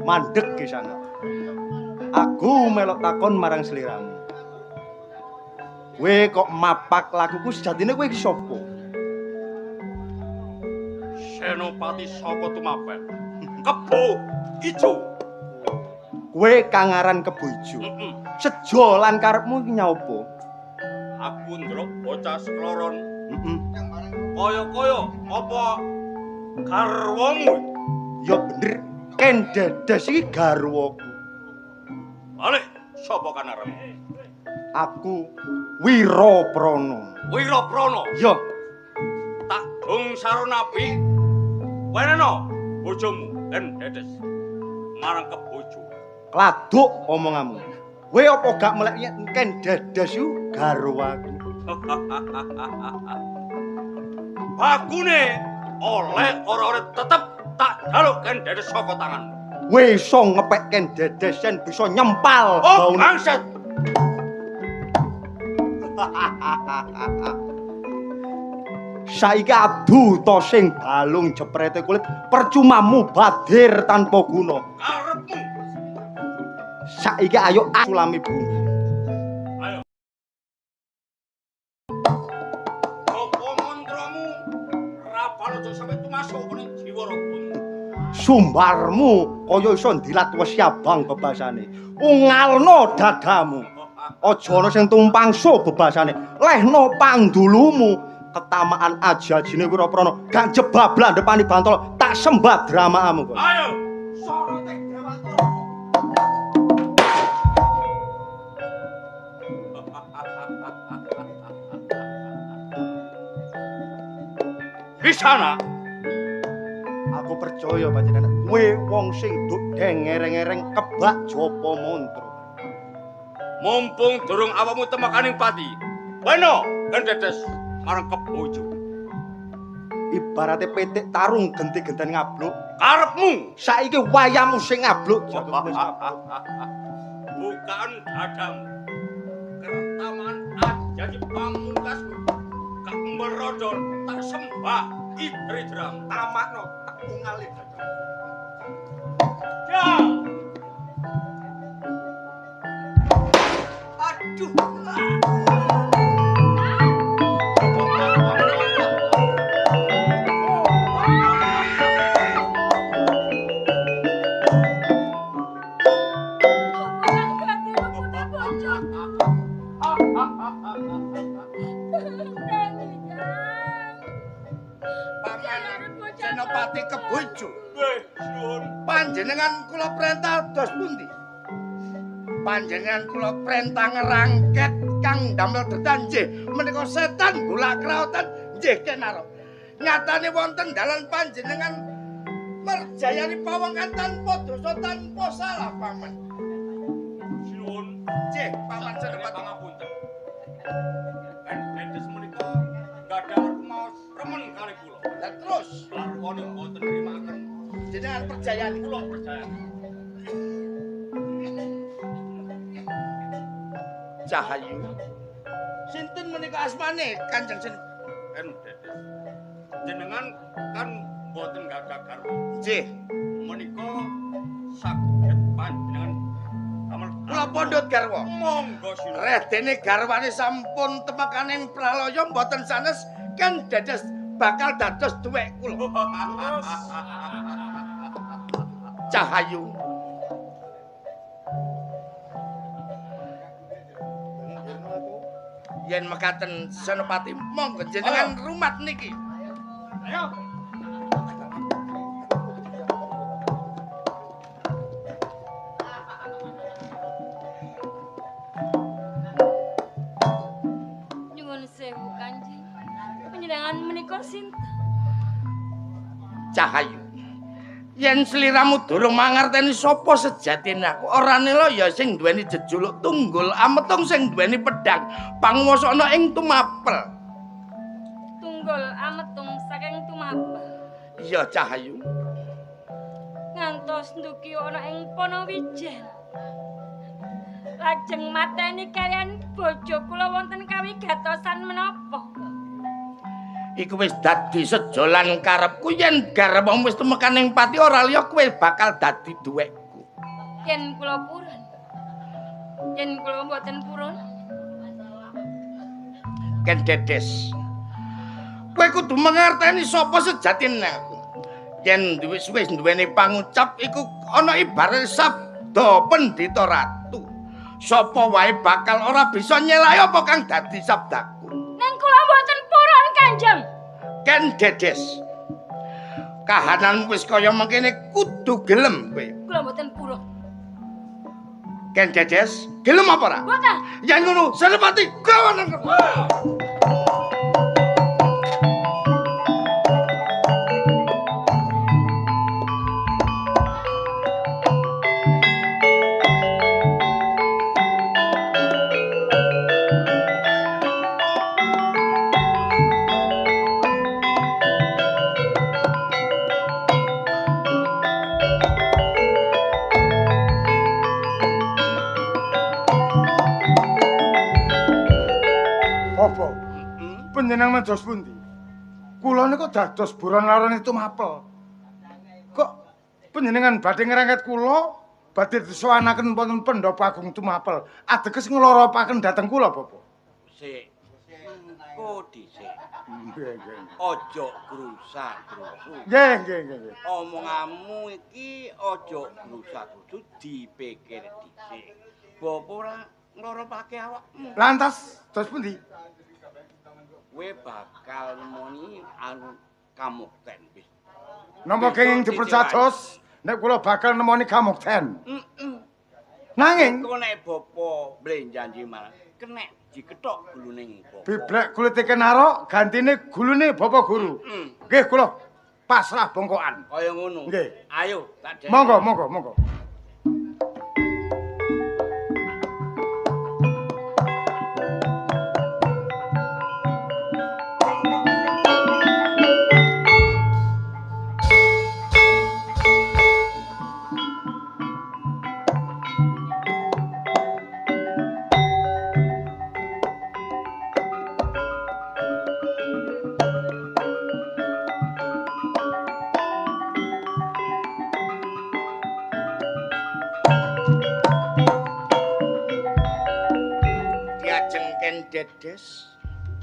Mandek ki sana. Aku melok takon marang sliramu. Kowe kok mapak lakuku sejatine kowe iki sapa? Senopati saka Tumapel. Kebo ijo. Kowe kang aran Kebo Ijo. Sejo lan karepmu iki nyaopo? Aku ndelok bocah sekloron. Heeh. Kaya-kaya apa garwamu? Ya bener, Ken Dedes iki garwaku. Balik sapa kanaran? Aku Wiraprana. Wiraprana? Ya. Tak dong saronapi. Weneno bojomu Ken Dedes marang Kebo Ijo. Kladuk omonganmu. Kowe apa gak melek Ken Dedes iku garwaku? Bakune oleh ora oleh tetep tak jaluk Ken Dedes saka tanganmu. Kowe iso ngepek Ken Dedes yen bisa nyempal. Oh, bangsat. Saiki adu to sing balung jeprete kulit percuma mubadir tanpa guna. Karepmu. Saiki ayo sulami bumi. Ayo. Apa mantramu rapal aja sampe tumasuk ning jiwa ragamu. Sumbarmu kaya iso ndilat wesi abang bebasane. Ungalno dadamu. Aja ana sing tumpangso bebasane. Lehno pandulumu. Ketamaan aji-ajine Wiraprana gak jebablan depani bantol tak sembah dramaamu kok. Ayo, sorote Dewata. Di sana aku percaya panjenengan kowe wong sing duk ngereng-ereng kebak japa mantra. Mumpung durung awakmu temakaning pati. Weno, Ken Dedes marang Kebo Ijo. Ibarate pitik tarung genti-genten ngabluk. Karepmu saiki wayamu sing ngabluk. Bukaan dadamu. Kertamaan ajaji pamungkasku. Kak merodol tak sembah idri-dram. Tamakno tak ungale dadamu. Ya. Senopati Kebojo. Panjenengan kula perintah dos pundi? Panjenengan kula perintah ngerangket kang damel detan nggih menika setan golak kraotan nggih kenaro. Nyatane wonten dalan panjenengan merjayani pawongan tanpa dosa tanpa salah paman. Sinuwun. Nggih, paman Senopati pangapunten. Dedes menika gadah rumaos remen kali kula. Lah terus larwane mboten nrimakaken jenengan perjayani kula percaya. Cahayu. Sinten menika asmane Kanjeng Sen? Dedes. Jenengan kan mboten gadah garwa. Nggih. Menika saged panjenengan damel kula pondhut garwa. Monggo sinuwun. Redene garwane sampun temekaning pralaya mboten sanes Ken Dedes bakal dados duwek kula. Cahayu. Yen mekaten Senopati monggo jenengan rumat niki. Ayo. Nyuwun sewu Kanjeng. Panjenengan menika sinten? Cahayu. Yen sliramu durung mangerteni sapa sejatine aku, ora nela ya sing duweni jejuluk Tunggul Ametung sing duweni pedhang panguwasa ana ing Tumapel. Tunggul Ametung saking Tumapel. Iya Cahayu. Ngantos nduki ana ing Panawijen. Lajeng mateni kaliyan bojo kula wonten kawigatosan menapa? Iku wis dadi sejolan karepku yen garwamu wis tumekan ing pati ora liya kowe bakal dadi duwekku. Yen kula purun. Yen kula mboten purun. Ken Dedes. Kowe kudu mangerteni sapa sejatine aku. Yen wis duweni pangucap iku ana ibarat sabda pendhita ratu. Sapa wae bakal ora bisa nyelahi apa kang dadi sabdaku. Ning kula mboten purun Kanjeng. Ken Dedes. Kahanan wis kaya mengkene kudu gelem kowe. Kula mboten purun. Ken Dedes, gelem apa ora? Mboten. Yen ngono, Senopati gawa nang. Panjenengan dados pundi? Kula niku dados buron larane Tumapel. Kok panjenengan badhe ngrangket kula badhe disowanaken wonten Pendopo Agung Tumapel. Ateges ngloropaken dhateng kula, Bapak. Sik. Mengko dhisik. Nggih, nggih. Aja grusa-grusu. Nggih, nggih, nggih. Omonganmu iki aja grusa-grusu dipikir dhisik. Bapak ora ngloropake awakmu. Lantas dados pundi? Kowe bakal nemoni anu kamukten wis. Napa kenging dipercados nek kula bakal nemoni kamukten? Heeh. Nanging engko nek bapa mlenjanji malah kenek dikethok gulune bapa. Biblek kulite kenarok gantine gulune bapa guru. Nggih kula pasrah bongkokan. Kaya ngono. Nggih. Ayo tak dek. Monggo, monggo, monggo. Dedes.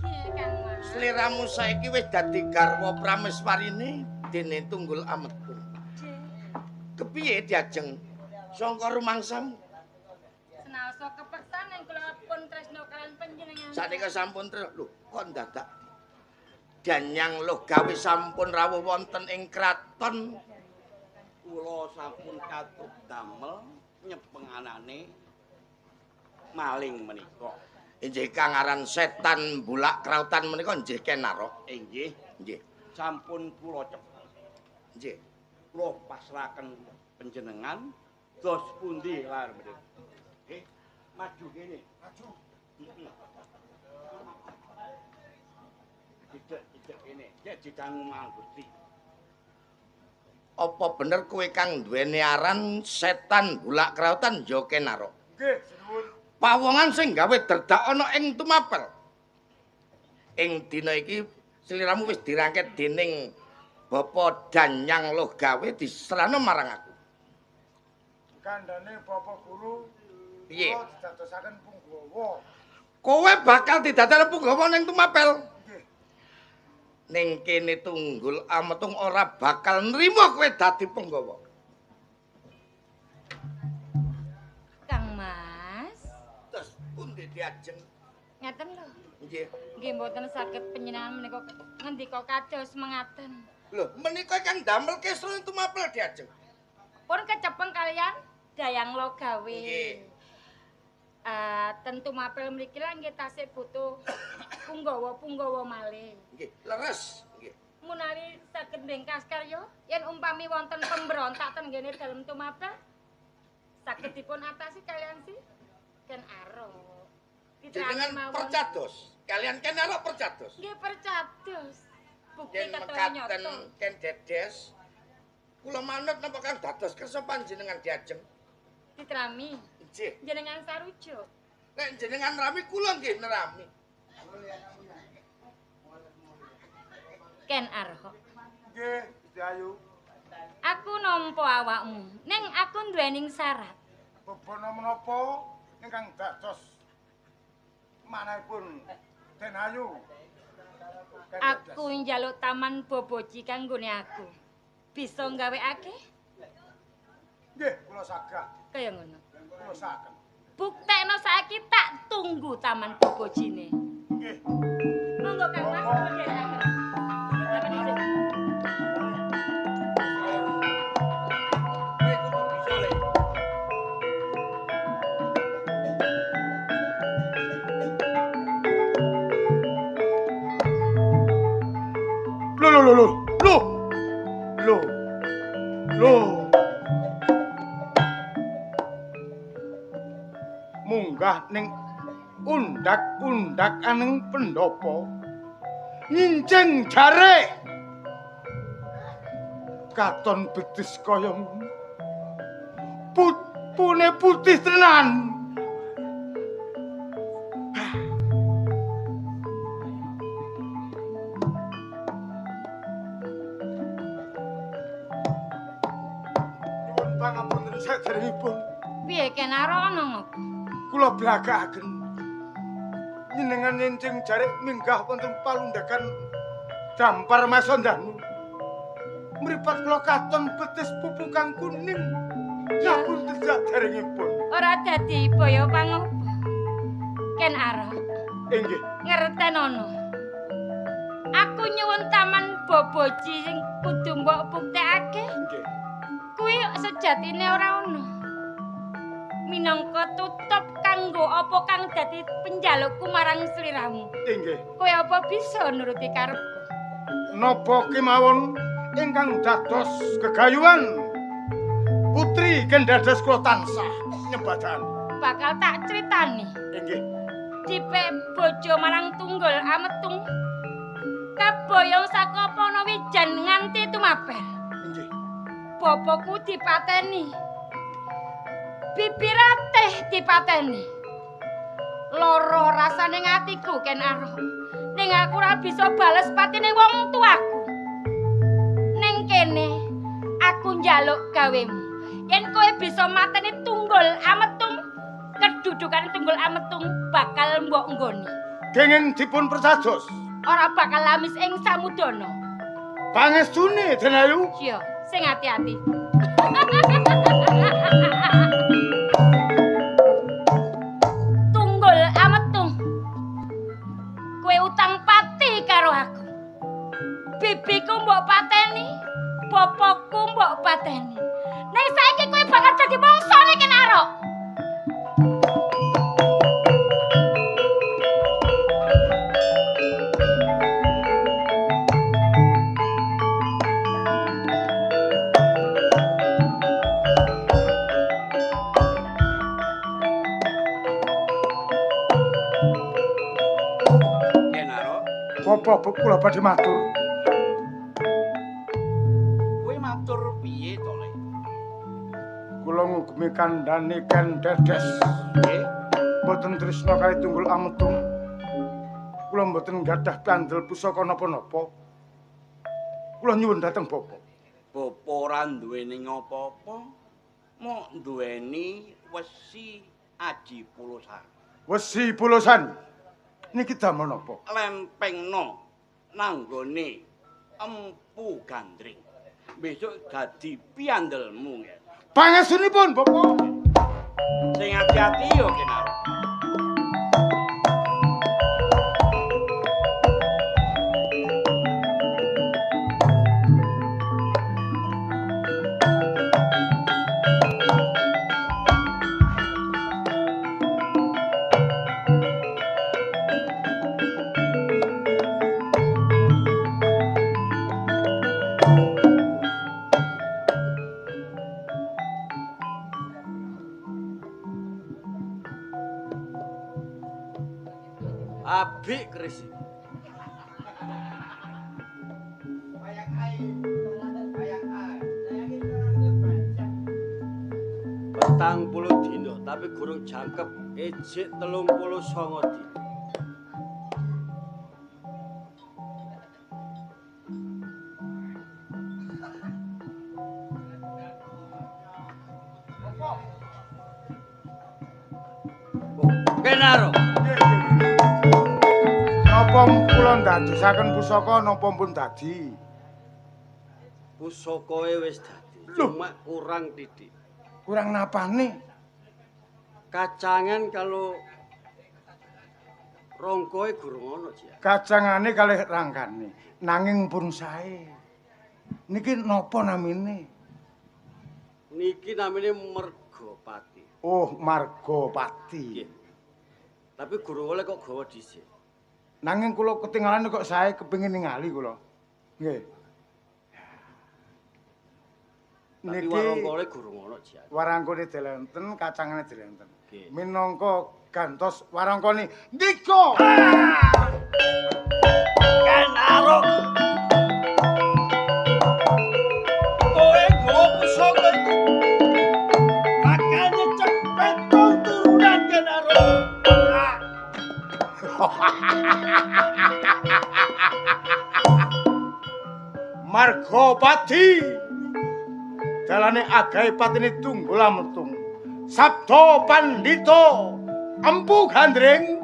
Nggih, Kang Mas. Sliramu saiki wis dadi garwa prameswarine dene Tunggul Ametung. Kepiye diajeng sangka rumangsamu? Senaosa kepeksan ing kula pun tresna kalian panjenengan. Saknika sampun tresna. Lho, kok ndadak Danyang Lohgawe sampun rawuh wonten ing kraton? Kula sampun katut damel nyepenganane maling menika. Inggih kang aran setan bulak krautan menika nggih Ken Arok. Inggih, nggih. Sampun kula cepet. Nggih. Kula pasrahaken panjenengan dos pundi lar mriki. Nggih, maju kene. Maju. Cedhek-cedhek kene. Cek didangu marang Gusti. Apa bener kowe kang duweni aran setan bulak krautan ya Ken Arok? Nggih, sinuwun. Pawongan sing gawe derdak ana ing Tumapel. Ing dina iki sliramu wis dirangket dening Bapak Danyang Lohgawe diserahno marang aku. Kandhane Bapak Guru piye? Kula didadosaken punggawa. Kowe bakal didadekake punggawa ning Tumapel. Nggih. Ning kene Tunggul Ametung ora bakal nrimo kowe dadi punggawa. Kang Mas. Terus pundi diajeng? Ngaten lho. Nggih. Nggih mboten saged panjenengan menika ngendika kados mengaten. Lho, menika kang damel kesra Tumapel diajeng. Pun kecepeng kalian Dayang Lohgawe. Nggih. Ten Tumapel mriki lah nggih tasih butuh punggawa-punggawa malih. Nggih, leres nggih. Menawi saged mbengkas karya yen umpami wonten pemberontak ten nggene dalem Tumapel saged dipun atasi kalian si Ken Arok. Jenengan percados. Kalian Ken Arok percados. Nggih percados. Bukti Yen ketara mekaten nyata. Ken Dedes kula manut napa kang dados kersa panjenengan diajeng? Ditrami. Nggih. Jenengan sarujuk. Nek jenengan rami kula nggih nerami. Ken Arok. Nggih, Gusti Ayu. Aku nampa awakmu, ning aku nduweni syarat. Bebana menapa ingkang dados manahipun Den Ayu? Aku njaluk taman boboji kanggone aku. Bisa nggawekake? Nggih, kula saged. Kaya ngono. Kula saged. Buktekno saiki tak tunggu taman bobojine. Nggih. Monggo Kang Mas kula dherekaken. Kowe kudu bisa le. Lho lho lho lho. Lho. Lho. Lho. Munggah ning undak-undakaning pendopo. Nyincing jarik. Katon betis kaya ngono. Putune putih tenan. Nyuwun pangapunten saderengipun. Piye Ken Arok ana ngopo? Kula blagaken. Njenengan nyincing jarik minggah wonten palundakan dampar Masondanu. Mripat kula katon betis pupu kang kuning. Ngapunten saderengipun. Ora dadi boyo pangopo. Ken Arok. Inggih. Ngertenono. Aku nyuwun taman boboji sing kudu mbok buktekake. Nggih. Kuwi sejatine ora ono. Minangka tutup kanggo apa kang dadi penjalukku marang sliramu. Inggih. Kowe apa bisa nuruti karepku? Napa kemawon ingkang dados gegayuhan putri Ken Dedes kula tansah nyembadani. Bakal tak critani. Inggih. Dipek bojo marang Tunggul Ametung. Kaboyong saka Panawijan nganti Tumapel. Inggih. Bapakku dipateni. Bibi Ratih dipateni. Lara rasane atiku Ken Arok. Ning aku ora bisa bales patine wong tuaku. Ning kene aku njaluk gawemu. Yen kowe bisa mateni Tunggul Ametung, kedudukan Tunggul Ametung bakal mbok nggoni. Kenging dipun persados. Ora bakal lamis ing samudana. Pangestune Den Ayu. Iya, sing ati-ati. Tunggul Ametung. Kowe utang pati karo aku. Bibiku mbok pateni, bapakku mbok pateni. Ning saiki kowe bakal dadi mongsone Ken Arok. Ken Arok, Bapak kula badhe matur. Kowe matur piye to, Le? Kula ngugemi kandhane Ken Dedes. Nggih. Mboten tresna kali Tunggul Ametung. Kula mboten gadah kandel pusaka napa-napa. Kula nyuwun dhateng Bapak. Bapa ora duweni apa-apa, mok duweni wesi aji pulusan. Wesi pulusan. Niki damel napa? Lempengno nanggone Empu Gandring. Besok dadi piandelmu. Pangestunipun, Bapak. Sing ati-ati yo Ken Arok. Apik keris iki. Petang puluh dino, tapi gurung jangkep ejek 39 dino. Ken Arok. Napa kula ndadosaken pusaka napa pun dadi? Pusakae wis dadi, cuma kurang titik. Kurang napane? Kacangan kalau rongkoe gurung ana, Cik. Kacangane kalih rangkane, nanging pun sae. Niki napa namine? Niki namine Margapati. Oh, Margapati. Nggih. Tapi gurung oleh kok gawa dhisik. Nanging kula ketinggalan kok sae kepengin ningali kula. Nggih. Tapi warangkane gurung ana, Cik. Warangkane delenten, kacangane delenten. Nggih. Minangka gantos warangkane ndika. Ken Arok. Kowe nggawa pusaka iku. Bakal nyecek petung turunan Ken Arok. Margapati. Dalane agahe patine Tunggul Ametung. Sabda Pandhita Empu Gandring,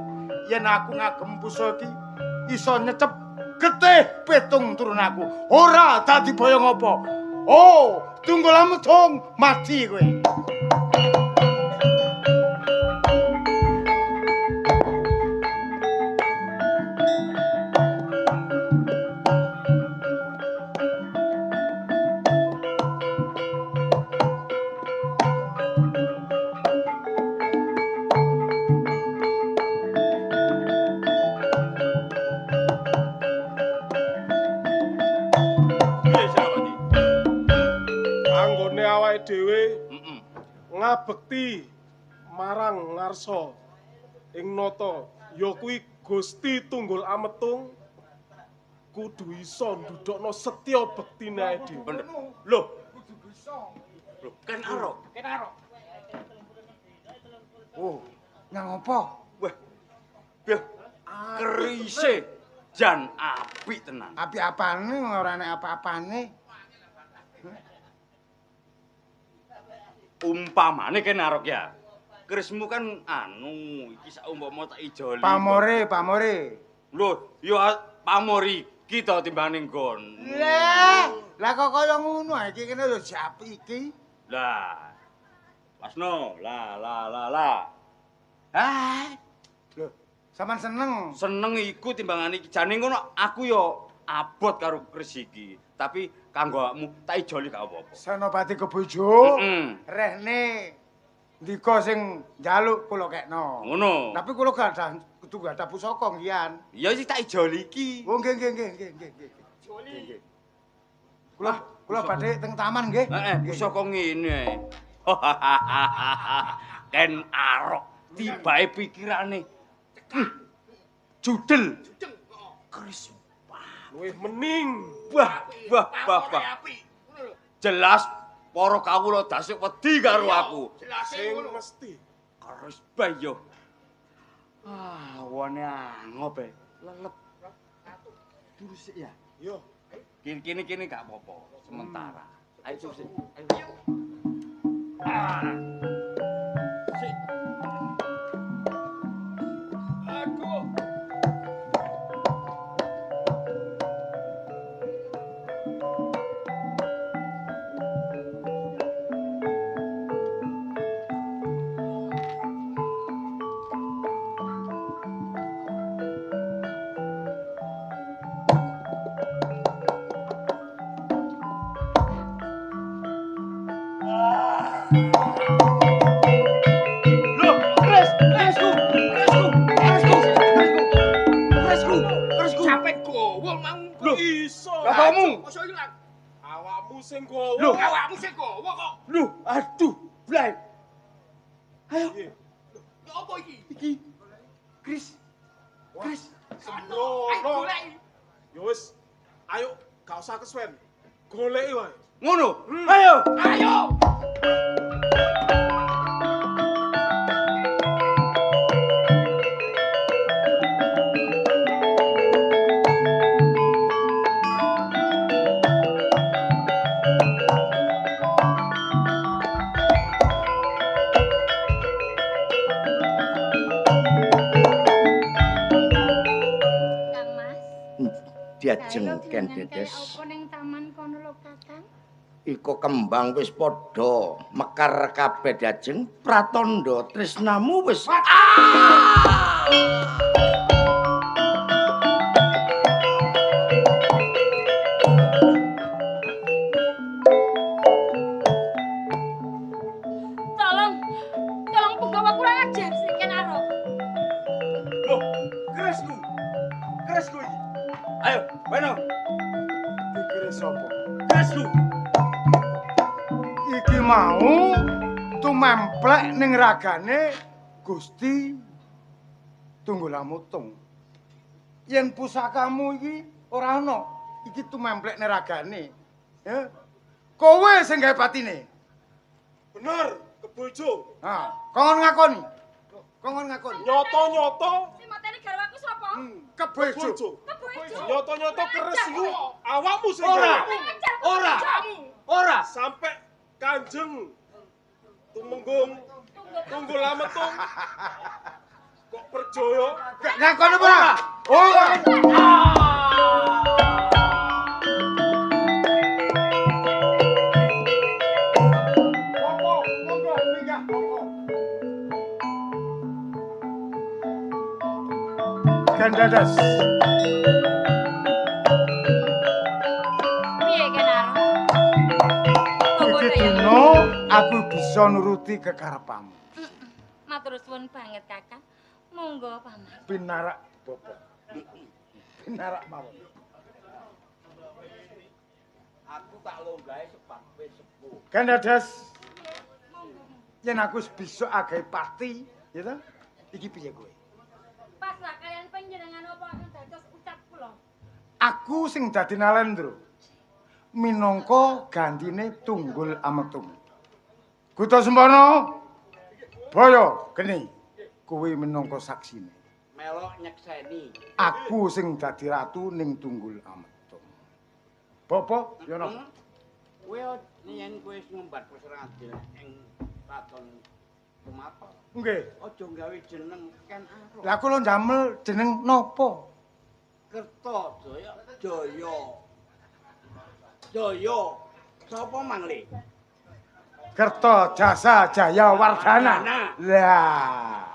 yen aku ngagem pusaka iki iso nyecep getih petung turunaku. Ora dadi boyong apa. Oh, Tunggul Ametung mati kowe. Dhewe ngabekti marang ngarsa ing nata ya kuwi Gusti Tunggul Ametung kudu iso ndudukno setya bektine ae dhewe. Bener. Lho, kudu bisa. Lho, Ken Arok. Ken Arok. Oh, nyang apa? Wah. Beh, kerise jan apik tenan. Apik apane ora nek apa-apane. Umpamane Ken Arok ya, Kerismu kan anu iki saumpama tak ijoli. Pamore, pamore. Lho, ya pamor iki to timbangane nggon. Lah, lah kok kaya ngono iki kene lho siap iki. Lah. Pasno, la la la la. Ah. Lho, sampean seneng. Seneng iku timbangane iki. Jane ngono aku ya abot karo keris iki, tapi kanggo awakmu tak ijoli gak apa-apa. Senopati Kebojo. Rehne ndika sing njaluk kula kekno. Ngono. Tapi kula gadah kudu gadah pusaka ngian. Ya iki tak ijoli iki. Oh nggih nggih nggih nggih nggih. Ijoli. Kula kula badhe teng taman nggih. Heeh, pusaka ngene. Ken Arok tibae pikirane. Judel. Keris luwih mening. Wah, wah, wah, wah. Jelas para kawula dasik wedi karo aku. Sing mesti. Keris bayo. Ah, wone angop e. Lelep. Turu sik ya. Yo. Kene kene gak apa-apa sementara. Ayo turu sik. Ayo. Ah. Sik. Aku. Sing gowo. Lho, awakmu sing gowo kok. Lho, aduh, blay. Ayo. Lho, apa iki? Iki. Kris. Kris. Sembrono. Ya wis, ayo gak usah kesuwen. Goleki wae. Ngono. Ayo. Ayo. Diajeng Ken Dedes. Apa ning taman kono lho, Kakang? Iko kembang wis padha mekar kabeh diajeng pratandha tresnamu wis. Tolong, tolong punggawa kurang ajar sik Ken Arok. Loh, kerisku. Kerisku iki. Ayo, weno. Dikira sapa? Kerisku. Iki mau tumemplek ning ragane Gusti Tunggul Ametung. Yen pusakamu iki ora ana, iki tumemplek ning ragane. Ya. Kowe sing gawe patine. Bener, Kebojo. Ha, kongon ngakoni. Kongon ngakoni. Nyoto-nyoto. Sing mateni garwaku sapa? Kebojo. Kebojo. Nyoto-nyoto keris iku awakmu sing Ora. gawe. Ora. Ora. Sampai Kanjeng Tumenggung Tunggul Ametung kok percaya? Ngakoni ora? Oh. Monggo, monggo minggah monggo. Ken Dedes. Piye Ken Arok? Iki dina aku bisa nuruti kekarepanmu. Matur suwun banget, Kakang. Monggo, Paman. Pinarak bapak. Pinarak mawon. Aku tak longgahe sebab wis sepuh. Ken Dedes. Yen aku wis bisa agawe pati, ya ta? Iki piye kowe? Pas lah kalian panjenengan apa akan dados ucap kula. Aku sing dadi Nalendra. Minangka gantine Tunggul Ametung. Guta Sempana, Baya geni, kowe minangka saksine. Melok nyekseni. Aku sing dadi ratu ning Tunggul Ametung. Bapak, ya napa? Kowe yen kowe wis ngembat pusara adil ing kraton Tumapel. Nggih. Aja gawe jeneng Ken Arok. Lah kula ndamel jeneng napa? Kerta Jaya Jaya. Jaya. Sapa Mangli? Kerta Jasa Jaya Wardana. Lah.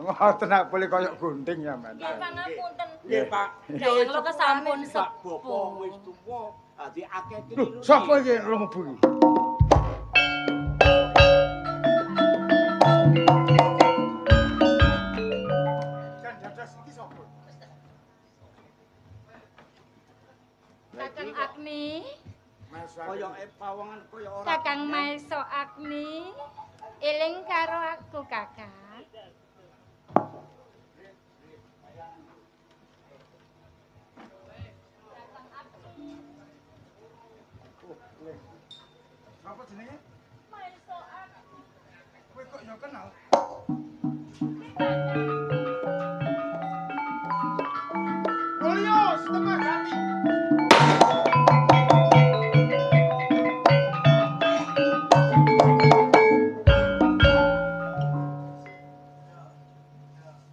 Ngoten nak boleh koyok gunting ya, Mas. Nggih, pangapunten. Nggih, Pak. Dayang Loka sampun Pak sepuh. Bapak wis tuwa, dadi akeh Lho, keliru. sapa iki mlebu iki? Jan dadas iki sapa? Kakang Agni, Koyoke pawongan kaya ora. Kakang Maesa Agni, eling karo aku, Kakang. Sapa jenenge? Maesa Agni. Kowe kok ya kenal? Mulya setengah jati.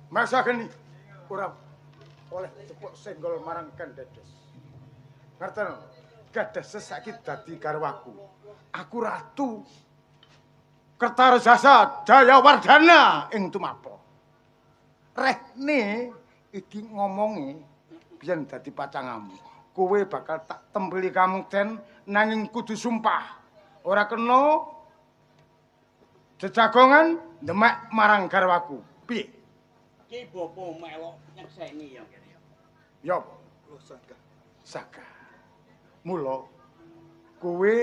Masa geni ora oleh cepuk senggol marang Ken Dedes. Ngerti? Dedes saiki dadi garwaku. Aku ratu Kertarajasa Jayawardana ing Tumapel. Rehne iki ngomongi biyen dadi pacangamu. Kowe bakal tak tempeli kamukten nanging kudu sumpah. Ora kena jejagongan ndemek marang garwaku. Piye? Ki bapa melok nyekseni ya kene ya. Ya apa? Lho sagah. Sagah. Mula kowe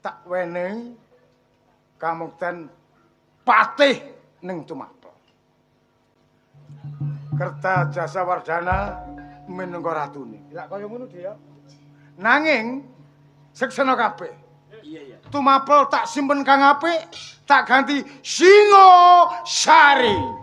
tak wenehi kamukten patih ning Tumapel. Kerta Jasa Wardana minangka ratune. Lah kaya ngono dia. Nanging seksena kabeh. Iya iya. Tumapel tak simpen kang apik, tak ganti Singo Sari.